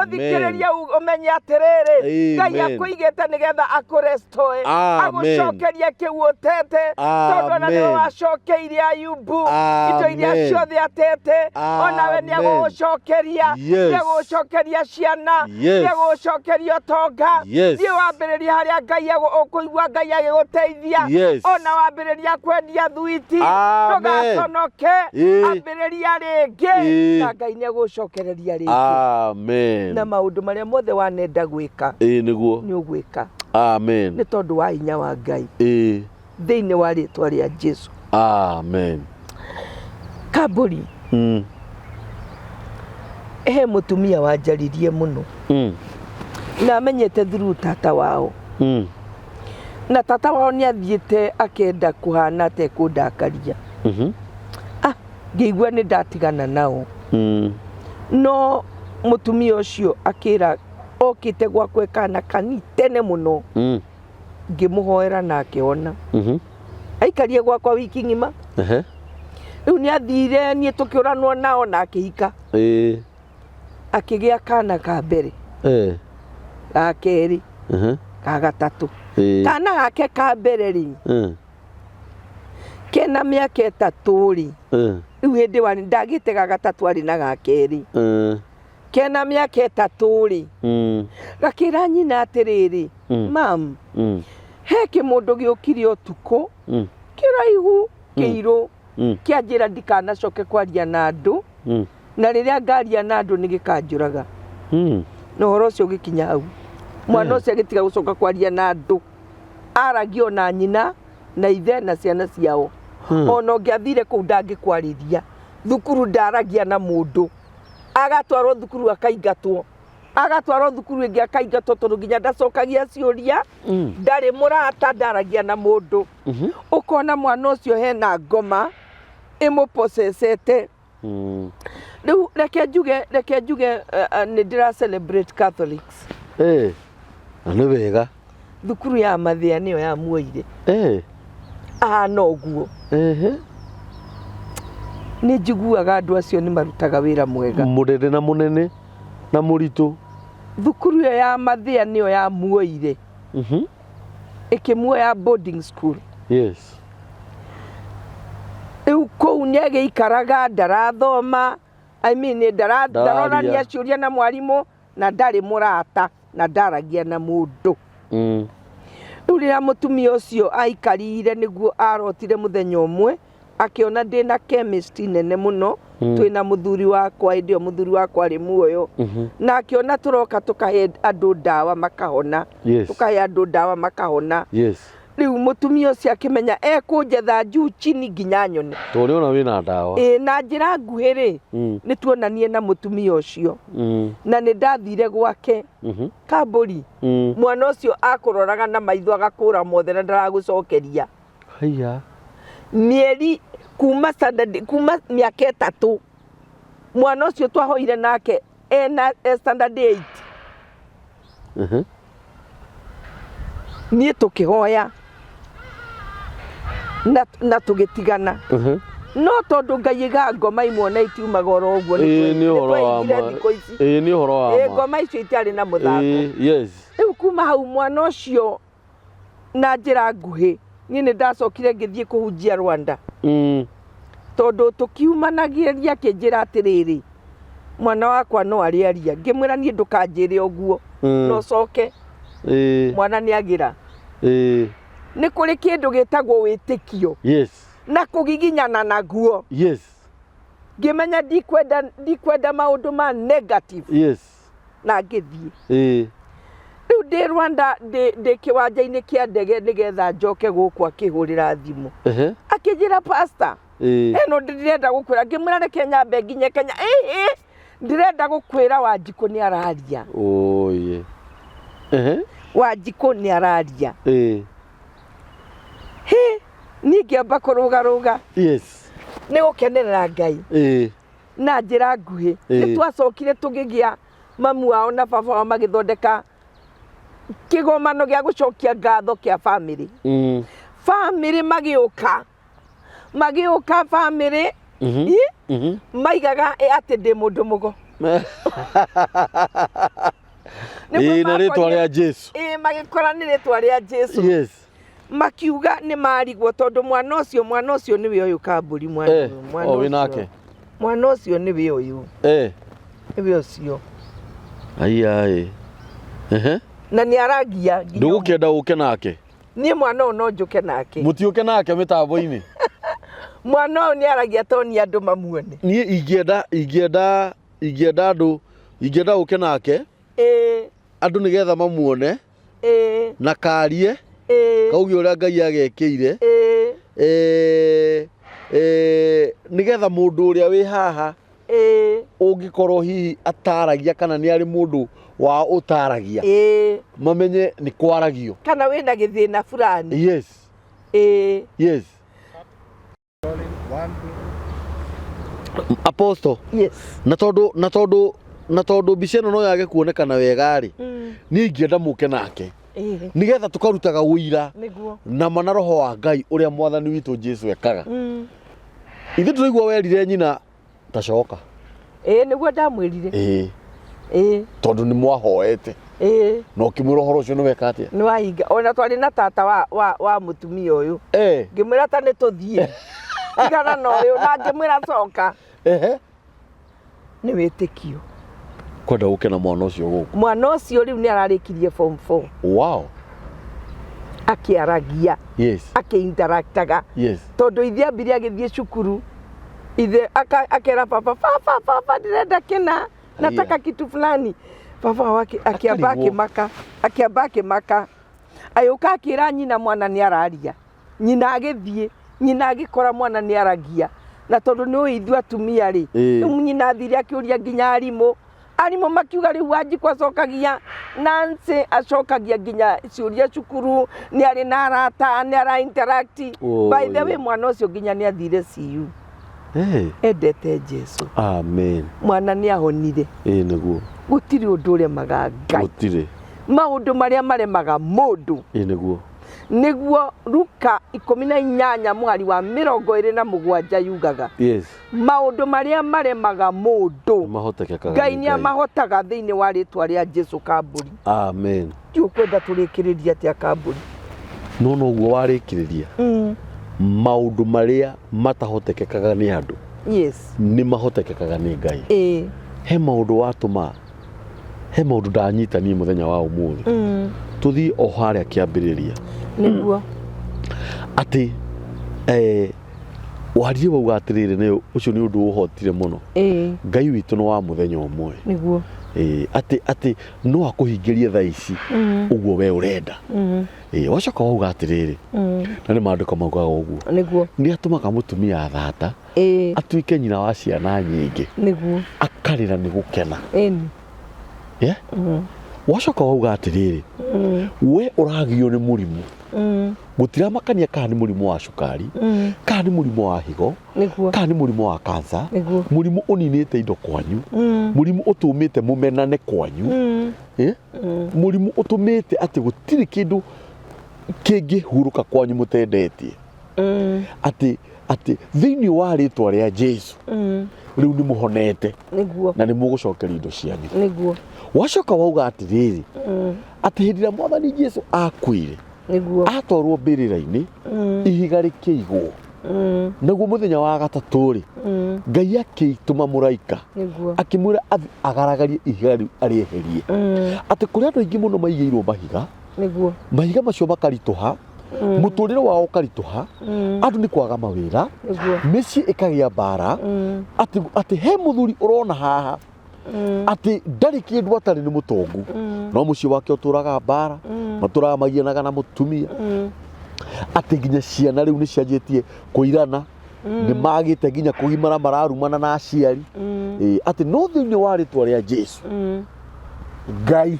ũthikĩrĩrie ũmenye atĩrĩrĩ, Ngai akũigĩte nĩgetha akũrestore, agũcokerie kĩu ũtete, tondũ ona nĩwe wacokeirie Ayubu indo iria ciothe atete, onawe nĩ agũgũcokeria, nĩ agũgũcokeria ciana, nĩ agũgũcokeria ũtonga. Thiĩ wambĩrĩrie harĩa Ngai ũkũigua Ngai agĩgũteithia, ona wambĩrĩria kwendia thuiti, ndũgaconoke, ambĩrĩria rĩngĩ na Ngai nĩ agũgũcokereria rĩngĩ. Amen. Na maũndũ marĩa mothe wanenda gwĩka, Ĩĩ nĩguo. nĩ ũgwĩka. Amen. Nĩ tondũ wa hinya wa Ngai. Ĩĩ. Thĩinĩ wa rĩtwa rĩa Jesu. Amen. Kambũri. He mũtumia wanjaririe mũno. Na amenyete through tata wao. Na tata wao nĩ athiĩte akenda kũhana ta ekũndakaria. Ah, ngĩigua nĩ ndatigana nao. No mũtumia ũcio akĩra okĩte gwakwa kana kani tene mũno. Ngĩmũhoera na akĩhona. Aikarie gwakwa wiki ng'ima. Rĩu nĩ athire niĩ tũkĩũranwo nao na akĩhika. Akĩgĩa kana ka mbere. Ga kerĩ. Ga gatatũ. Kana gake ka mbere rĩ, kena mĩaka 3 rĩ, rĩu hĩndĩ wa ndagĩte ga gatatũ arĩ na ga kerĩ. Kena mĩaka 3 rĩ, gakĩra nyina atĩrĩrĩ, mam, he kĩmũndũ gĩũkire ũtukũ, kĩraihu, kĩirũ, kĩanjĩra ndikanacoke kwaria na andũ, na rĩrĩa ngaria na andũ nĩ gĩkanjũraga. Na ũhoro ũcio ũgĩkinya hau. Mwana ũcio agĩtiga gũcoka kwaria na andũ. Aragia ona nyina na ithe na ciana ciao. Ona ũngĩathire kũu ndangĩkwarĩria. Thukuru ndaragia na mũndũ. Agatwarwo thukuru akaingatwo. Agatwarwo thukuru ĩngĩ akaingatwo tondũ nginya ndacokagia ciũria, ndarĩ mũrata, ndaragia na mũndũ. Ũkona mwana ũcio hena ngoma ĩmũpocecete. Rĩu reke njuge, reke njuge nĩ ndĩra celebrate Catholics. Na nĩ wega. Thukuru ya Mathĩa nĩyo yamuoire. Ahana ũguo. Nĩ njiguaga andũ acio nĩ marutaga wĩra mwega. Mũnene na mũnene na mũritũ. Thukuru ĩyo ya Mathĩa nĩyo yamuoire. Ĩkĩmuoya boarding school. Rĩu kũu nĩ agĩikaraga ndarathoma, I mean, ndaronania ciũria na mwarimũ, na ndarĩ mũrata, na ndaragia na mũndũ. Rĩu rĩrĩa mũtumia ũcio aikarire nĩguo arotire mũthenya ũmwe, akĩona ndĩna chemist nene mũno, twĩna mũthuri wakwa, hĩndĩ ĩyo mũthuri wakwa arĩ muoyo. Na akĩona tũroka tũkahe andũ ndawa makahona. Tũkahe andũ ndawa makahona. Rĩu mũtumia ũcio akĩmenya ekũnjetha juu chini nginya nyone. Tondũ nĩona wĩna ndawa. Ĩĩ, na njĩra nguhĩ rĩ, nĩ tuonanie na mũtumia ũcio. Na nĩ ndathire gwake. Kambũri. Mwana ũcio akũroraga na maitho agakũra mothe na ndaragũcokeria. Haiya. Mĩeri kuma standard, kuma mĩaka 3. Mwana ũcio twahoire nake ena standard 8. Niĩ tũkĩhoya na tũgĩtigana. No tondũ Ngai aigaga ngoma imwe na itiumaga oro ũguo, Ĩĩ, nĩ ũhoro wa nĩtwaigire ma. thikũ ici. Ĩĩ, nĩ ũhoro wa Ĩĩ, ma. ngoma icio itiarĩ na mũthako. Ĩĩ, yes. Rĩu kuma hau mwana ũcio na njĩra nguhĩ, niĩ nĩ ndacokire ngĩthiĩ kũhunjia Rwanda. Tondũ tũkiumanagĩria akĩnjĩra atĩrĩrĩ, mwana wakwa no arĩaria. Ngĩmwĩra niĩ ndũkanjĩre ũguo, no ũcoke. Mwana nĩagĩra. Nĩ kũrĩ kĩndũ gĩtagwo wĩtĩkio. Na kũgiginyana naguo. Ngĩmenya ndikwenda maũndũ ma negative. Na ngĩthiĩ. Rĩu ndĩ Rwanda, ndĩ kĩwanja-inĩ kĩa ndege nĩgetha njoke gũkũ akĩhũrĩra thimũ. Akĩnjĩra, "Pastor, ĩno ndĩrenda gũkwĩra." Ngĩmwĩra, "Reke nyambe nginye Kenya." "Ĩhĩ, ndĩrenda gũkwĩra Wanjikũ nĩ araria." Oye. Ehe. Wanjikũ nĩ araria. Hĩ, niĩ ngĩamba kũrũgarũga nĩ gũkenerera Ngai. Na njĩra nguhĩ, nĩ twacokire tũgĩgĩa mamu wao na baba wao magĩthondeka kĩgomano gĩa gũcokia ngatho kĩa bamĩrĩ. Bamĩrĩ magĩũka bamĩrĩ. Ĩ, maigaga atĩ ndĩ mũndũ mũgo. Nĩguo Ĩĩ, na rĩtwa rĩa Jesu. Ĩ, magĩkora nĩ rĩtwa rĩa Jesu. Makiuga nĩ marigwo tondũ mwana ũcio nĩwe ũyũ kambũri mwana ũyũ, mwana O wĩ ũcio. nake. Mwana ũcio nĩwe ũyũ. Nĩwe ũcio. Aiya ĩ. Ehe. Na nĩ aragia nginya Ndũgũkĩenda ũke nake? Niĩ mwana ũyũ no njũke nake. Mũtiũke nake mĩtambo-inĩ. Mwana ũyũ nĩ aragia toni andũ mamuone. Niĩ ingĩenda andũ, ingĩenda ũke nake andũ nĩgetha mamuone na karie kauge ũrĩa Ngai agekĩire. Nĩgetha mũndũ ũrĩa wĩ haha ũngĩkorwo hihi ataragia kana nĩ arĩ mũndũ wao ũtaragia, mamenye nĩ kwaragio. Kana wĩna gĩthĩna fulani. Yes. Rolling. One, two. Apostle, na tondũ mbica ĩno no yage kuonekana wega rĩ, niĩ ingĩenda mũke nake nĩgetha tũkarutaga ũira na mana roho wa Ngai ũrĩa mwathani witũ Jesu ekaga. Ithuĩ tũraigua werire nyina tacoka. Ĩĩ, nĩguo ndamwĩrire. Tondũ nĩ mwahoete na ũkĩmwĩra ũhoro ũcio nĩ weka atĩa. Nĩ wahinga. Ona twarĩ na tata wa mũtumia ũyũ. Ngĩmwĩra ta nĩ tũthiĩ, tigana na ũyũ, na ngĩmwĩra coka. Nĩ wĩtĩkio. Kwenda gũke na mwana ũcio gũkũ. Mwana ũcio rĩu nĩ ararĩkirie form 4. Akĩaragia, akĩinteractaga. Tondũ ithe ambire agĩthiĩ cukuru, ithe akera baba, "Baba, baba, ndĩrenda kĩna, nataka kitu fulani." Baba wake akĩamba Akarigwo. akĩmaka, akĩamba akĩmaka, agĩũka akĩra nyina mwana nĩ araria. Nyina agĩthiĩ, nyina agĩkora mwana nĩ aragia, na tondũ nĩ ũĩ ithuĩ atumia rĩ, rĩu nyina athire akĩũria nginya arimũ. Arimũ makiuga rĩu Wanjikũ acokagia, Nancy acokagia nginya ciũria cukuru, nĩ arĩ na arata, nĩ ara interact. By the way, mwana ũcio nginya nĩ athire CU. Endete Jesu. Amen. Mwana nĩ ahonire. Ĩĩ, nĩguo. Gũtirĩ ũndũ ũremaga Ngai. Gũtirĩ. Maũndũ marĩa maremaga mũndũ, Ĩĩ, nĩguo. Nĩguo Luka 18 mũhari wa 27 yugaga, maũndũ marĩa maremaga mũndũ, mahotekekaga Ngai nĩ nĩ amahotaga thĩinĩ wa rĩtwa rĩa Jesu kambũri. Amen. Ndiũkwenda tũrĩkĩrĩria atĩa kambũri? No noguo warĩkĩrĩria, maũndũ marĩa matahotekekaga nĩ andũ nĩ mahotekekaga nĩ Ngai. He maũndũ watũma, he maũndũ ndanyita niĩ mũthenya wa ũmũthĩ. Tũthiĩ o harĩa kĩambĩrĩria, atĩ waririe wauga atĩrĩrĩ, nĩ ũcio nĩ ũndũ ũhotire mũno. Ngai witũ nĩ wa mũthenya ũmwe. Atĩ no akũhingĩrie thaa ici ũguo we ũrenda. Wacoka wauga atĩrĩrĩ, na nĩ maandĩko maugaga ũguo, nĩ atũmaga mũtumia thata atuĩke nyina wa ciana nyingĩ, akarĩra nĩ gũkena. Yeah? Wacoka wauga atĩrĩrĩ, we ũragio nĩ mũrimũ, gũtiramakania kana nĩ mũrimũ wa cukari, kana nĩ mũrimũ wa higo, kana nĩ mũrimũ wa kansa, mũrimũ ũninĩte indo kwanyu, mũrimũ ũtũmĩte mũmenane kwanyu, mũrimũ ũtũmĩte atĩ gũtirĩ kĩndũ kĩngĩhurũka kwanyu mũtendetie, atĩ thĩinĩ wa rĩtwa rĩa Jesu rĩu nĩ mũhonete na nĩ mũgũcokeria indo cianyu. Wacoka wauga atĩrĩrĩ, atĩ hĩndĩ ĩrĩa mwathani Jesu akuire, atwarwo mbĩrĩra-inĩ, ihiga rĩkĩigwo, naguo mũthenya wa gatatũ rĩ, Ngai akĩtũma mũraika, akĩmwĩra agaragarie ihiga rĩu arĩeherie, atĩ kũrĩ andũ aingĩ mũno maigĩirwo mahiga, mahiga macio makaritũha, mũtũrĩre wao ũkaritũha, andũ nĩ kwaga mawĩra, mĩciĩ ĩkagĩa mbara, atĩ he mũthuri ũrona haha atĩ ndarĩ kĩndũ atarĩ, nĩ mũtongu, no mũciĩ wake ũtũraga mbara, matũraga magianaga na mũtumia. Atĩ nginya ciana rĩu nĩ cianjĩtie kũirana, nĩ magĩte nginya kũgimara mararumana na aciari. Ĩĩ, atĩ no thĩinĩ wa rĩtwa rĩa Jesu Ngai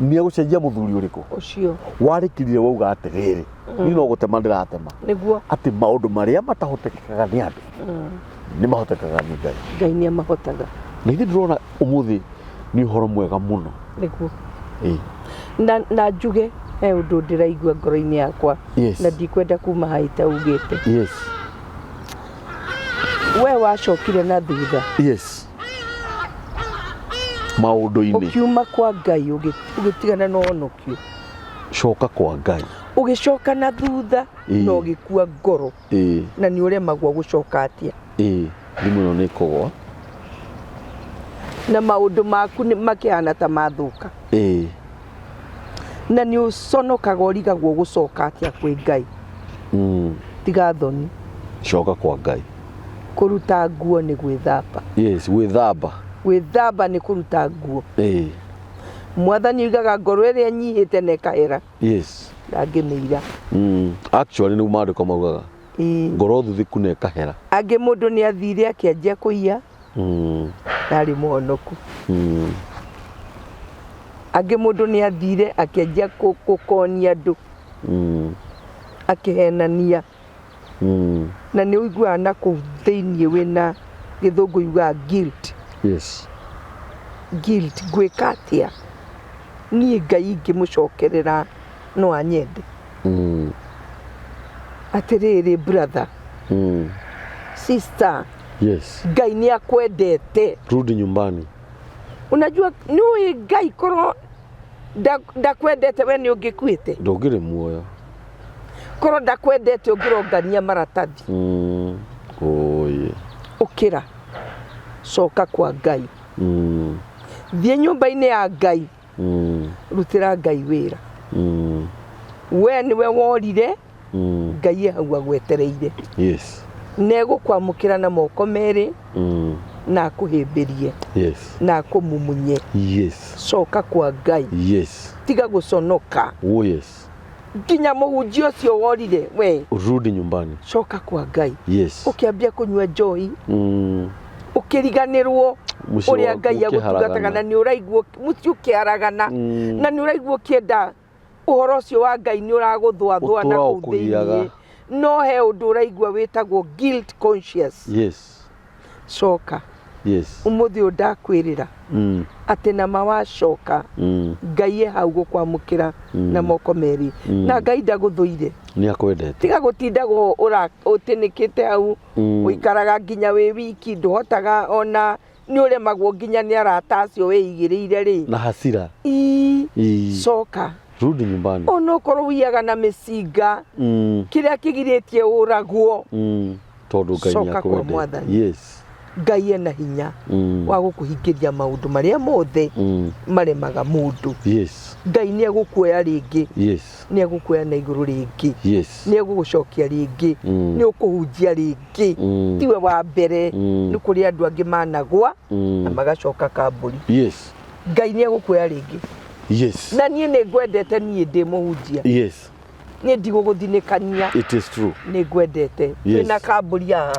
nĩ egũcenjia mũthuri ũrĩkũ Ũcio. Warĩkirire wauga atĩrĩrĩ, niĩ no gũtema ndĩratema. Nĩguo. Atĩ maũndũ marĩa matahotekekaga nĩ andũ nĩ mahotekekaga nĩ Ngai. Ngai nĩ amahotaga. Na ithuĩ ndĩrona ũmũthĩ nĩ ũhoro mwega mũno. Nĩguo. Ĩĩ. Na njuge he ũndũ ndĩraigua ngoro-inĩ yakwa. Na ndikwenda kuma haha itaugĩte. We wacokire na thutha. Maũndũ-inĩ. Ũkiuma kwa Ngai, ũgĩtigana na ũhonokio. Coka kwa Ngai. Ũgĩcoka na thutha na ũgĩkua ngoro. Na nĩ ũremagwo gũcoka atĩa. Ĩĩ, thimũ ĩno nĩ ĩkũgwa. Na maũndũ maku makĩhana ta mathũka. Na nĩ ũconokaga, ũrigagwo gũcoka atĩa kwĩ Ngai. Tiga thoni. Coka kwa Ngai. Kũruta nguo nĩ gwĩthamba. Yes, gwĩthamba. Gwĩthamba nĩ kũruta nguo. Mwathani oigaga ngoro ĩrĩa ĩnyihĩte na ĩkahera. Ndangĩmĩira. Actually nĩguo maandĩko maugaga. Ngoro thuthĩku na ĩkahera. Angĩ mũndũ nĩ athire akĩanjia kũiya. Na arĩ mũhonoku. Angĩ mũndũ nĩ athire akĩanjia gũkonia andũ. Akĩhenania. Na nĩ ũiguaga na kũu thĩiniĩ wĩna gĩthũngũ yugaga guilt. Guilt, ngwĩka atĩa? Niĩ Ngai ingĩmũcokerera no anyende. Atĩrĩrĩ brother. Sister. Ngai nĩ akwendete. Rudi nyumbani. Unajua nĩ ũĩ Ngai korwo ndakwendete we nĩ ũngĩkuĩte. Ndũngĩrĩ muoyo. Korwo ndakwendete ũngĩrongania maratathi. Oye. Ũkĩra. Coka kwa Ngai. Thiĩ nyũmba-inĩ ya Ngai. Rutĩra Ngai wĩra. We nĩwe worire. Ngai e hau agwetereire. Na egũkwamũkĩra na moko merĩ. Na akũhĩmbĩrie. Na akũmumunye. Coka kwa Ngai. Tiga gũconoka. Oh yes. Nginya mũhunjia ũcio worire we. Rudi nyumbani. Coka kwa Ngai. Ũkĩambia kũnyua njohi. Ũkĩriganĩrwo ũrĩa Ngai agũtungataga na nĩ ũraigua mũciĩ ũkĩharagana. Na nĩ ũraigua ũkĩenda ũhoro ũcio wa Ngai nĩ ũragũthũathũa na kũu thĩinĩ. No he ũndũ ũraigua wĩtagwo guilt conscious. Coka. Ũmũthĩ ũyũ ndakwĩrĩra atĩ nama wacoka Ngai e hau gũkwamũkĩra na moko merĩ. Na Ngai ndagũthũire. Nĩ akwendete. Tiga gũtindaga ũtĩnĩkĩte hau, ũikaraga nginya wĩ wiki, ndũhotaga ona nĩ ũremagwo nginya nĩ arata acio wĩigĩrĩire rĩ. Na hasira. Ii. Coka. Rudi nyumbani. Ona okorwo ũiyaga na mĩcinga, kĩrĩa kĩgirĩtie ũragwo. Tondũ Ngai nĩ Coka kwa akwendete. Mwathani. Ngai ena hinya wa gũkũhingĩria maũndũ marĩa mothe maremaga mũndũ. Ngai nĩ egũkuoya rĩngĩ. Nĩ egũkuoya na igũrũ rĩngĩ. Nĩ egũgũcokia rĩngĩ. Nĩ ũkũhunjia rĩngĩ. Tiwe wa mbere. Nĩ kũrĩ andũ angĩ managwa na magacoka kambũri. Ngai nĩ egũkuoya rĩngĩ. Na niĩ nĩ ngwendete, niĩ ndĩ mũhunjia. Niĩ ndigũgũthinĩkania. It is true. Nĩ ngwendete. Twĩna kambũri haha.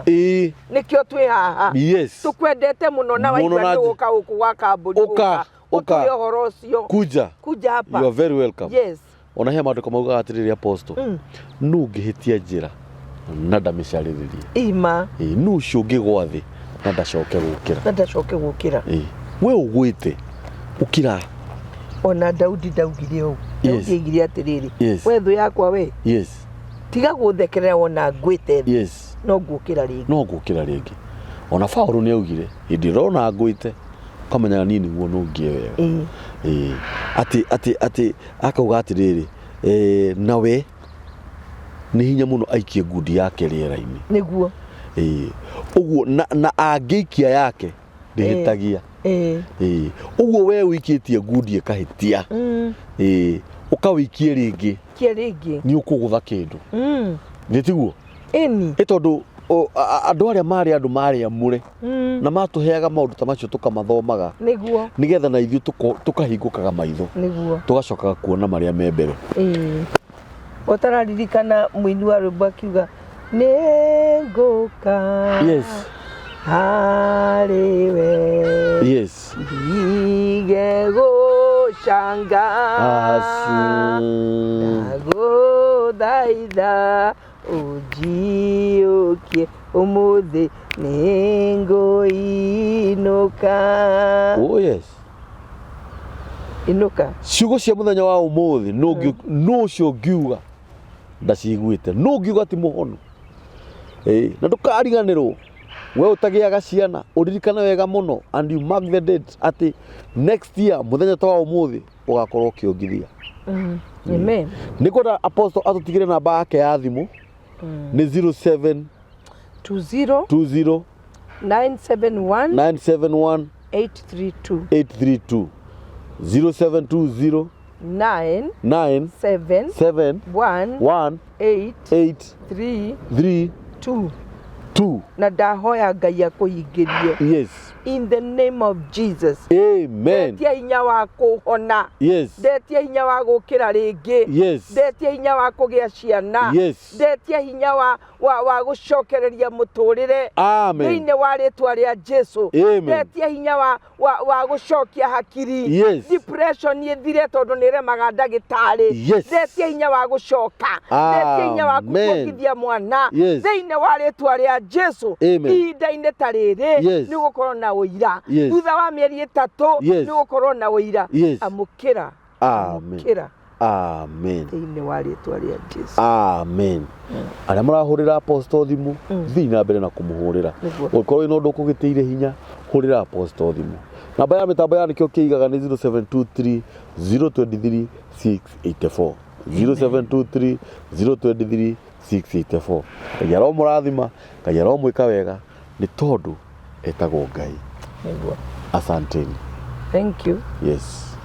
Nĩkĩo twĩ haha. Tũkwendete mũno na waigua nĩ ũgũka gũkũ gwa kambũri. Ũka, ũka. Ũtũhe ũhoro ũcio. Kuja. Kuja hapa. You are very welcome. Ona he maandĩko maugaga atĩrĩrĩ apostle. Nũ ũngĩhĩtia njĩra na ndamĩcarĩrĩrie? Ima. Nũ ũcio ũngĩgwa thĩ na ndacoke gũkĩra? Na ndacoke gũkĩra. We ũgwĩte ũkĩra. Ona Daudi ndaugire ũũ. Daudi aigire atĩrĩrĩ. We thũ yakwa we. Tiga gũthekerera wona ngwĩte thĩ. No ngũkĩra rĩngĩ. No ngũkĩra rĩngĩ. Ona Paũlũ nĩ augire hĩndĩ ĩrĩa ũrona ngwĩte ũkamenyaga niĩ nĩguo nũngie wega. Atĩ, atĩ, atĩ akauga atĩrĩrĩ, nawe nĩ hinya mũno aikie ngundi yake rĩera-inĩ. Nĩguo. Ũguo na angĩikia yake ndĩhĩtagia. Ũguo we ũikĩtie ngundi ĩkahĩtia. Ũkawĩikie rĩngĩ. Ikie rĩngĩ. Nĩ ũkũgũtha kĩndũ. Nĩ tiguo? Ĩni. Ĩ tondũ andũ arĩa marĩ andũ marĩ amũre. Na matũheaga maũndũ ta macio tũkamathomaga. Nĩguo. Nĩgetha na ithuĩ tũkahingũkaga maitho. Nĩguo. Tũgacokaga kuona marĩa me mbere. Ũtararirikana mũini wa rwĩmbo akiuga nĩ ngũka harĩ we ndige gũcanga Asu. Ndagũthaitha ũnjiyũkie ũmũthĩ nĩngũinũka. Oh yes. Inũka. Ciugo cia mũthenya wa ũmũthĩ no no ũcio ngiuga ndaciguĩte no ngiuga ti mũhonu. Ĩĩ, na ndũkariganĩrwo we ũtagĩaga ciana ũririkane wega mũno and you mark the date atĩ next year mũthenya ta wa ũmũthĩ ũgakorwo ũkĩongithia. Amen. Nĩ ngwenda apostle atũtigĩre namba yake ya thimũ nĩ 07 20 20 971 971 832 832 0720 9 9 7 7 1 1 8 8 3 3 2 2 na ndahoya Ngai akũhingĩrie yes in the name of Jesus. Amen. Ndetia hinya wa kũhona, ndetia hinya wa gũkĩra rĩngĩ, ndetia hinya wa kũgĩa ciana, ndetia hinya wa gũcokereria mũtũrĩre Amen. Thĩinĩ wa rĩtwa rĩa Jesu. Amen. Ndetia hinya wa gũcokia hakiri, depression ĩthire tondũ nĩ ĩremaga ndagĩtarĩ. Ndetia hinya wa gũcoka, ndetia hinya wa Amen. kuongithia mwana thĩinĩ wa rĩtwa rĩa Jesu. Amen. Ihinda-inĩ ta rĩrĩ nĩ ũgũkorwo na ũira, thutha wa mĩeri 3 nĩ ũgũkorwo na ũira. Amũkĩra. Amen. Amũkĩra. Amen. Thĩinĩ wa rĩtwa rĩa Jesu. Amen. Arĩa marahũrĩra apostle thimũ, thiĩ na mbere na kũmũhũrĩra. Nĩguo. Ũngĩkorwo wĩna ũndũ ũkũgĩtĩire hinya, hũrĩra apostle thimũ. Namba ya mĩtambo ya nĩkĩo kĩigaga nĩ 0723 023 684. 0723 023 684. Ngai aromũrathima, Ngai aromwĩka wega, nĩ tondũ etagwo Ngai. Nĩguo. Asanteni. Thank you. Yes.